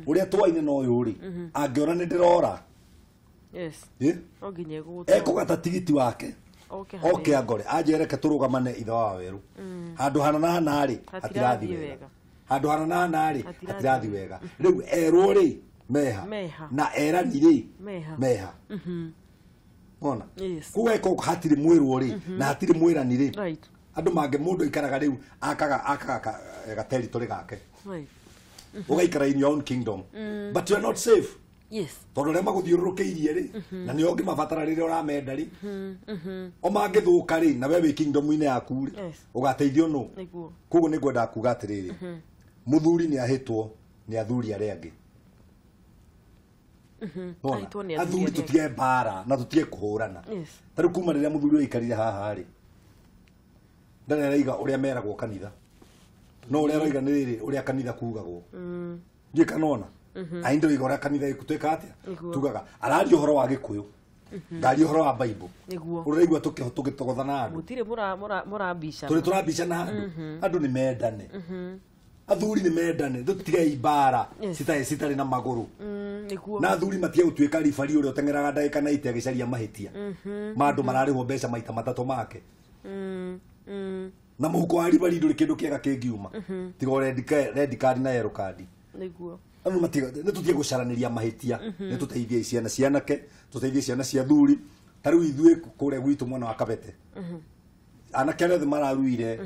ũrĩa twaine na ũyũ rĩ angĩona nĩ ndĩrora. Yes. No nginya egũgũtwara. Ekũgata tigiti wake oke angore anjĩre tũrũgamane ithe wa werũ handũ hana na hana rĩ hatirathi wega handũ hana na hana rĩ hatirathi wega rĩu erwo rĩ meha na erani rĩ meha. Ona koguo eko hatirĩ mwĩrwo rĩ na hatirĩ mwĩrani rĩ andũ mangĩ mũndũ aikaraga rĩu akaga gateritori gake ũgaikara in your own kingdom but you are not safe. Yes. Tondũ arĩa magũthiũrũrũkĩirie rĩ na nĩo ũngĩmabatara rĩrĩa ũramenda rĩ o mangĩthũka rĩ na we wĩ kingdom-inĩ yaku rĩ ũgateithio nũ. Koguo nĩ ngwendaga kuga atĩrĩrĩ mũthuri nĩ ahĩtwo nĩ athuri arĩa angĩ. Athuri tũtige mbara na tũtige kũhũrana. Ta rĩu kuma rĩrĩa mũthuri aikarire haha rĩ ndarĩ araiga ũrĩa meragwo kanitha no ũrĩa aroiga nĩ rĩrĩ ũrĩa kanitha kugagwo. Ndiũĩ kana ona aindå iga ũrĩa kanitha ĩgũtuĩka atĩa tugaga araria ũhoro wa gĩkũyũ ngaria ũhoro wa Bible ũraigua tũgĩtogothana andũ gũtirĩ mũrambicana tũrĩ tũrambicana andũ andũ nĩ mendane athuri nĩ mendane tũtige mbara citarĩ na magũrũ na athuri matige gũtuĩka ribari ũrĩa ũteng'eraga ndagĩka na ite agĩcaria mahĩtia ma andũ mararĩhwo mbeca maita matatũ make na mũhuko wa ribari ndũrĩ kĩndũ kĩega kĩngiuma tiga o red card na yellow card. Nĩguo andũ matiga nĩ tũtige gũcaranĩria mahĩtia nĩ tũteithie ciana cianake tũteithie ciana cia thuri ta rĩu ithuĩ kũrĩa gwitũ mwena wa Kabete anake arĩa othe mararuire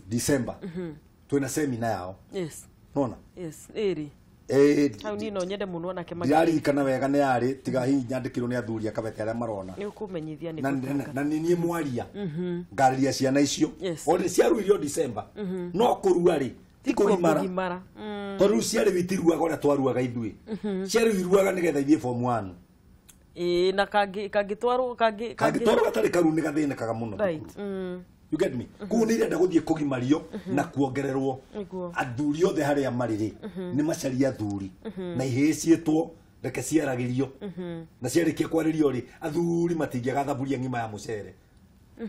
December twĩna semina yao. Yes. Nona Yes, ĩrĩ hau niĩ no nyende mũno anake ndiraririkana wega nĩ yarĩ tiga hihi nyandĩkirwo nĩ athuri a Kabete arĩa marona nĩ ũkũmenyithia nĩ na nĩ niĩ mwaria ngarĩria ciana icio o ciaruirio December no kũrua rĩ ti kũgimara tondũ rĩu ciarĩ itiruaga ũrĩa twaruaga ithuĩ ciarĩ iruaga nĩgetha ithiĩ form 1 na kangĩtwarwo kangĩtwarwo gatarĩ karu nĩ gathĩnĩkaga mũno. You get me? Koguo nĩ irenda gũthiĩ kũgimario na kuongererwo athuri othe harĩa marĩ rĩ nĩ macarie athuri na ihĩĩ ciĩtwo reke ciaragĩrio na ciarĩkia kwarĩrio rĩ athuri matingĩaga thaburia ng'ima ya mũcere.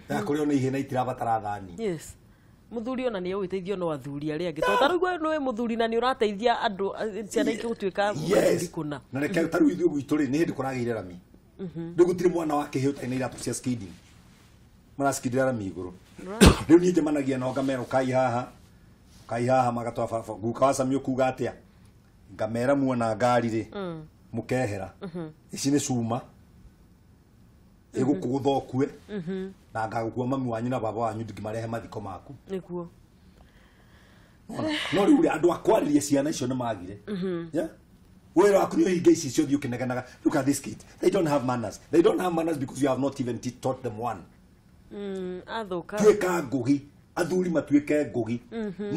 Ya kũrĩo nĩ ihĩna itirabatara thani. Yes. Muthuri ona nĩ ũgĩteithio no athuri arĩa angĩ tondũ ta rĩu nĩwe mũthuri na nĩ ũrateithia andũ ciana ikĩgũtuĩka Yes. kũna. Na reke ta rĩu ithuĩ gwitũ rĩ nĩ hĩndĩ kũragĩire rami. Rĩu gũtirĩ mwana wa kĩhĩ ũtarĩ na iratũ cia skidding. Maraskidĩra rami igũrũ. Rĩu niĩ njemanagia nao ngamera ũkai haha. Ũkai haha magatwara barabara. Guka wa Sami ũkuga atĩa? Ngamera muona ngari rĩ. Mũkehera. Ici nĩ cuma. Ĩgũkũgũtha ũkue. Na ngagũkua mami wanyu na baba wanyu ndingĩmarehe mathiko maku. Nĩguo. No rĩu rĩ andũ a kwarĩria ciana icio nĩ magire. Yeah? Wĩra waku nĩ ũhinge ici ciothe ũkĩnegenaga. Look at this kid. They don't have manners. They don't have manners because you have not even taught them one. Athũka. Tuĩka ngũgi. Athuri matuĩke ngũgi.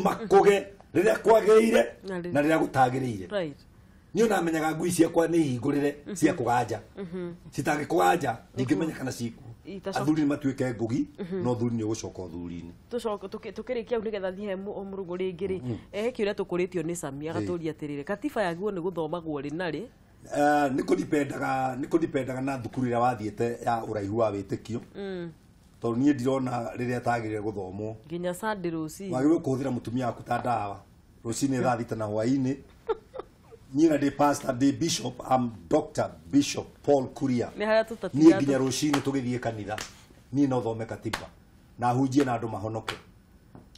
Makũge rĩrĩa kwagĩrĩire na rĩrĩa gũtagĩrĩire. Right. Niĩ onamenyaga ngui ciakwa nĩ hingũrĩre cia kũganja. Citangĩkũganja ndingĩmenya kana cikuo. Athuri nĩ matuĩke ngũgi no ũthuri nĩ ũgũcoka ũthuri-inĩ. Tũcoke tũkĩrĩkia hau nĩgetha thiĩ he mũrũngũ rĩngĩ rĩ. He kĩũria tũkũrĩtio nĩ Sami agatũria atĩrĩrĩ, katiba yagĩrĩirwo nĩ gũthomagwo rĩ na rĩ? Nĩ kũdipendaga na thukuru ĩrĩa wathiĩte ya ũraihu wa wĩtĩkio. Tondũ niĩ ndirona rĩrĩa tagĩrĩire gũthomwo. Nginya Sunday rũcinĩ. Wagĩrĩirwo kũhũthĩra mũtumia waku ta ndawa. Rũcinĩ thaa thita na hwaĩ-inĩ. Niĩ na ndĩ pastor, ndĩ bishop, I'm Dr. Bishop Paul Kuria. Nĩ harĩa tũtatiga Niĩ nginya rũcinĩ tũgĩthiĩ kanitha. Niĩ no thome katiba. Na hunjie na andũ mahonoke.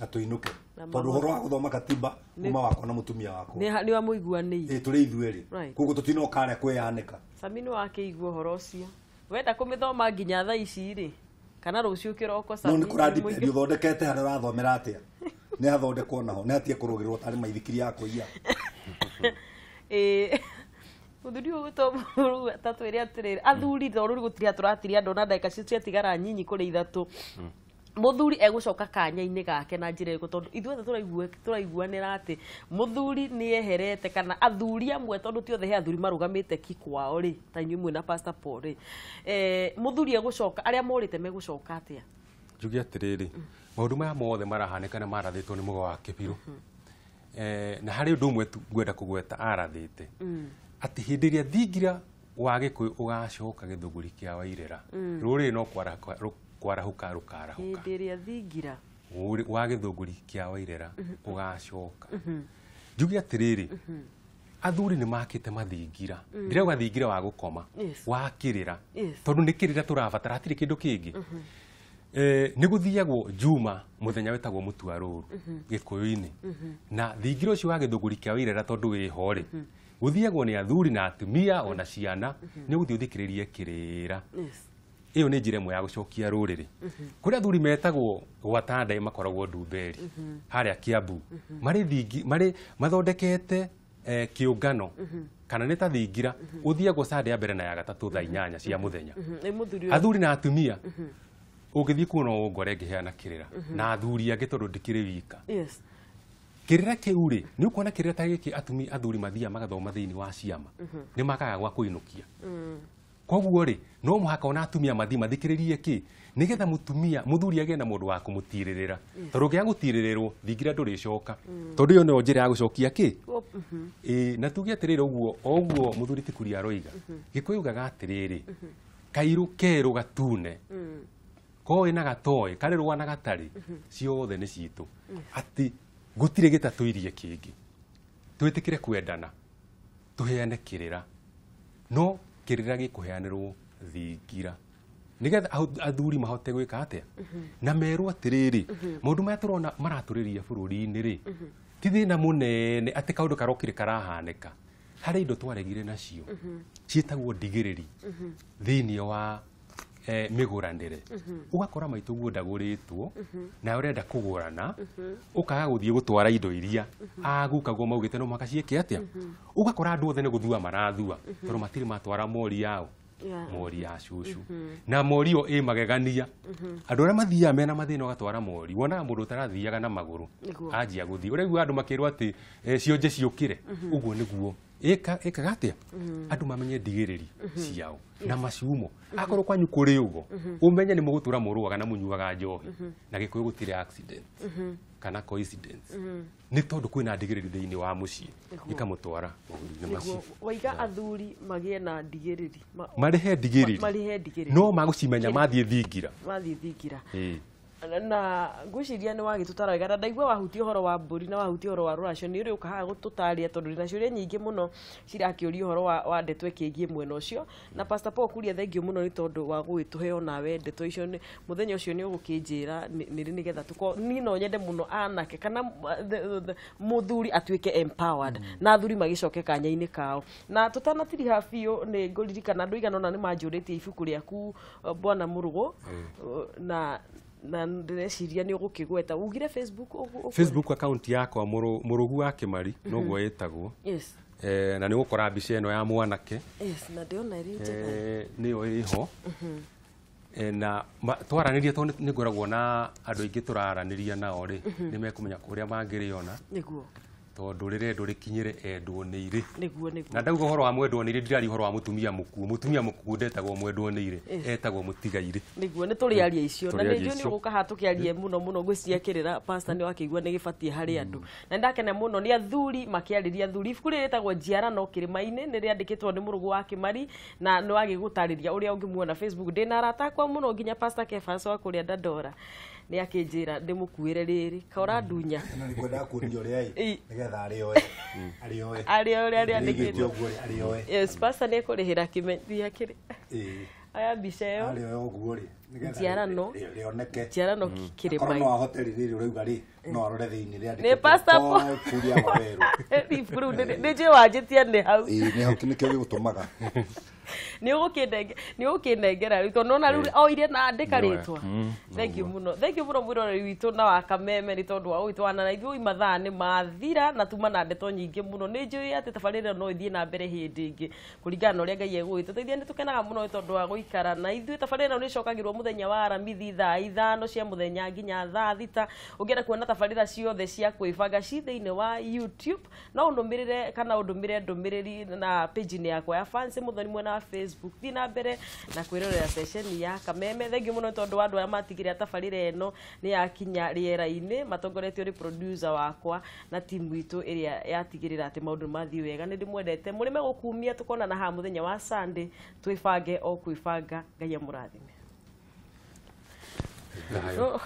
Na tũinũke. Tondũ ũhoro wa gũthoma katiba uma wakwa na mũtumia wakwa. Nĩ wa mũiguanĩire. Ĩ tũrĩ ithuerĩ. Koguo tũtinoka harĩa kwĩyanĩka. Sami nĩ wakĩigua ũhoro ũcio. Wenda kũmĩthoma nginya thaa ici rĩ kana rũciũ kĩroko Sami. No nĩ kũradipendi ũthondekete harĩa ũrathomera atĩa. Nĩ hathondekwo naho. Nĩ hatige kũrũgĩrĩrwo tarĩ maithikiri ya kũiya. Mũthuri ũyũ ũgũtwo ta twĩre atĩrĩrĩ, athuri tondũ rĩu gũtirĩ tũratiria andũ na ndagĩka cio ciatigara nyinyi kũrĩ ithatũ. Mũthuri egũcoka kanya-inĩ gake na njĩra ĩrĩkũ? Tondũ ithuothe tũraiguanĩra atĩ mũthuri nĩ eherete kana athuri amwe, tondũ ti othe he athuri marũgamĩte ki kwao rĩ, ta inyuĩ mwĩ na Pastor Paul rĩ. Mũthuri egũcoka, arĩa morĩte megũcoka atĩa? Njuge atĩrĩrĩ, maũndũ maya mothe marahanĩka nĩ marathĩtwo nĩ mũga wa Kĩbirũ. Na harĩ ũndũ ũmwe tu ngwenda kũgweta arathĩte. Atĩ hĩndĩ ĩrĩa thingira wa Gĩkũyũ ũgacoka gĩthũngũri kĩa Wairera, rũrĩrĩ no kwarahũka rũkarahũka. Hĩndĩ ĩrĩa thingira wa gĩthũngũri kĩa Wairera ũgacoka. Njuge atĩrĩrĩ, athuri nĩ makĩte mathingira. Ndĩrauga thingira wa gũkoma, wa kĩrĩra. Tondũ nĩ kĩrĩra tũrabatara, hatirĩ kĩndũ kĩngĩ. Nĩ gũthiagwo Juma mũthenya wĩtagwo mũtua rũru Gĩkũyũ-inĩ. Na thingira ũcio wa gĩthũngũri kĩa Wairera tondũ wĩho rĩ, gũthiagwo nĩ athuri na atumia ona ciana, nĩ ũgũthiĩ ũthikĩrĩrie kĩrĩra. Ĩyo nĩ njĩra ĩmwe ya gũcokia rũrĩrĩ. Kũrĩ athuri metagwo gwata ndaĩ makoragwo Ndumberi harĩa Kiambu. Marĩ mathondekete kĩũngano kana nĩ ta thingira ũthiagwo Sunday ya mbere na ya gatatũ thaa inyanya cia mũthenya. Athuri na atumia ũngĩthiĩ kuo no ũngore ngĩheana kĩrĩra na athuri angĩ tondũ ndikĩrĩ wika. Kĩrĩra kĩu rĩ, nĩ ũkuona kĩrĩra ta gĩkĩ atumia athuri mathiaga magathoma thĩinĩ wa ciama nĩ makaga gwa kũinũkia. Koguo rĩ, no mũhaka ona atumia mathiĩ mathikĩrĩrie kĩ nĩgetha mũtumia mũthuri agĩe na mũndũ wa kũmũtirĩrĩra. Tondũ ũngĩaga gũtirĩrĩrwo thingira ndũrĩcoka. Tondũ ĩyo nĩyo njĩra ya gũcokia kĩ. Na tuge atĩrĩrĩ ũguo o ũguo mũthuri ti Kuria aroiga. Gĩkũyũ ugaga atĩrĩrĩ, kairũ kerũ gatune koĩ na gatoĩ karĩ rũa na gatarĩ ciothe nĩ citũ. Atĩ gũtirĩ gĩtatũirie kĩngĩ. Twĩtĩkĩre kwendana, tũheane kĩrĩra. No kĩrĩra gĩkũheanĩrwo thingira nĩgetha athuri mahote gwĩka atĩa na merwo atĩrĩrĩ, maũndũ maya tũrona maratũrĩria bũrũri-inĩ rĩ, ti thĩna mũnene atĩ kaũndũ karokire karahanĩka. Harĩ indo twaregire nacio ciĩtagwo ndigĩrĩri thĩinĩ wa mĩgũranĩre. Ũgakora maitũ guo ndagũrĩtwo na ũrenda kũgũrana, ũkaga gũthiĩ gũtwara indo iria agukagwo maugĩte no mũhaka ciĩke atĩa. Ũgakora andũ othe nĩ gũthua marathua tondũ matirĩ matwara mori yao, mori ya cucu. Na mori ĩyo ĩ magegania. Andũ arĩa mathiaga mena mathĩna ũgatwara mori, wonaga mũndũ ũtarathiaga na magũrũ anjia gũthiĩ. Ũraigua andũ makĩrwo atĩ cionje ciũkĩre. Ũguo nĩguo Ĩkaga atĩa andũ mamenye ndigĩrĩri ciao na maciumo. Akorwo kwanyu kũrĩ ũguo, ũmenye nĩ mũgũtũra mũrũaga na mũnyuaga njohi, na Gĩkũyũ gũtirĩ accident kana coincidence, nĩ tondũ kwĩna ndigĩrĩri thĩinĩ wa mũciĩ ikamũtwara maũndũ-inĩ macio. Waiga athuri magĩe na ndigĩrĩri, marĩhe ndigĩrĩri, marĩhe ndigĩrĩri, no magũcimenya mathiĩ thingira, mathiĩ thingira. Na ngwĩciria nĩ wagĩtũtara wega, na ndaigua wahutia ũhoro wa mbũri na wahutia ũhoro wa rũracio, nĩ ũrĩ ũka haha gũtũtarĩria, tondũ ndĩna ciũria nyingĩ mũno cirakĩũria ũhoro wa ndeto ĩkĩgiĩ mwena ũcio. Na Pastor Paul Kuria, thengiũ mũno nĩ tondũ wa gũgĩtũhe onawe ndeto icio. Mũthenya ũcio nĩ ũgũkĩnjĩra nĩ rĩ, nĩgetha tũkorwo niĩ no nyende mũno anake kana mũthuri atuĩke empowered, na athuri magĩcoke kanya-inĩ kao. Na tũtanatiriha biũ, nĩ ngũririkana andũ aigana ũna nĩ manjũrĩtie ibuku rĩaku, Bwana Mũrũgũ, na ndĩreciria nĩ ũgũkĩgweta ugire Facebook. Facebook account yakwa Mũrũgu wa Kĩmari noguo ĩtagwo. Yes. Na nĩ ũgũkora mbica ĩno ya mwanake. Yes, na ndĩrona ĩrĩ njega. Nĩyo ĩho. Na twaranĩria, tondũ nĩ ngoragwo na andũ aingĩ tũraranĩria nao rĩ, nĩ mekũmenya kũrĩa mangĩrĩona. Nĩguo. Tondũ rĩrendwo rĩkinyĩre endwo nĩ irĩ. Nĩguo, nĩguo. Na ndauga ũhoro wa mwendwo nĩ irĩ, ndiraria ũhoro wa mũtumia mũkuũ. Mũtumia mũkuũ ndetagwo mwendwo nĩ irĩ, etagwo mũtigairĩ. Nĩguo, nĩ tũrĩaria icio, na nĩ njũĩ nĩ ũgũka haha tũkĩarie mũno mũno. Ngwĩciria kĩrĩra pastor nĩ wakĩigua nĩ gĩbatiĩ harĩ andũ, na nĩ ndakena mũno nĩ athuri makĩarĩria athuri. Ibuku rĩrĩ rĩtagwo Njiarano Kĩrĩma-inĩ, nĩ rĩandĩkĩtwo nĩ Mũrũgũ wa Kĩmari, na nĩ wagĩgũtarĩria ũrĩa ũngĩmuona Facebook. Ndĩna arata akwa mũno, nginya Pastor Kefas wa kũrĩa Dandora nĩ akĩnjĩra ndĩmũkuĩre rĩrĩ kaũra ndunya. Ĩno nĩ ngwendaga kuonia ũrĩa ĩ, nĩgetha arĩoe. Arĩoe. Arĩoe ũrĩa Rĩigĩte rĩandĩkĩtwo. ũguo rĩ, arĩoe. Yes, pastor nĩ ekũrĩhĩra kĩmenyithia kĩrĩ. Aya mbica ĩyo. Arĩoe ũguo rĩ, nĩgetha Njiarano. rĩoneke. Njiarano Akorwo Kĩrĩma-inĩ. no ahote rĩrĩ ũrauga rĩ, no arore thĩinĩ rĩandĩkĩtwo Nĩ Pastor Paul Kuria Waweru. Ibuku rĩu nĩ njũĩ wanjĩtia nĩ hau. Ĩĩ, nĩ hau nĩkĩo gĩgũtũmaga. Nĩ ũgũkĩnengera rĩu, tondũ nona rĩu oire na andĩka Nĩoya. rĩtwa. Thank you mũno, thank you mũno mwĩroreri witũ na wa Kameme nĩ tondũ wa ũgĩtwana na ithuĩ. Mathaa nĩ mathira na tuma na ndeto nyingĩ mũno. Nĩ njũĩ atĩ tabarĩra no ĩthiĩ na mbere hĩndĩ ĩngĩ kũringana na ũrĩa Ngai egũgĩtũteithia. Nĩ tũkenaga mũno nĩ tondũ wa gũikara na ithuĩ. Tabarĩra ĩno nĩ ĩcokagĩrwo mũthenya wa Aramithi thaa 5 cia mũthenya nginya thaa 6. Ũngĩenda kuona tabarĩra ciothe cia kwĩbanga ci thĩinĩ wa YouTube, no ũndũmĩrĩre kana ũndũmĩre ndũmĩrĩri na page-inĩ yakwa ya Fancy Muthoni mwena wa Facebook. Thiĩ na mbere na kwĩrorera ceceni ya Kameme. Thengiũ mũno nĩ tondũ wa andũ arĩa matigire tabarĩra ĩno nĩ yakinya rĩera-inĩ, matongoretio nĩ producer wakwa na timu itũ ĩrĩa yatigĩrĩra atĩ maũndũ nĩ mathiĩ wega. Nĩ ndĩmwendete, mũrĩme gũkumia. Tũkonana haha mũthenya wa Sunday, twĩbange o kwĩbanga. Ngai amũrathime. Thayũ.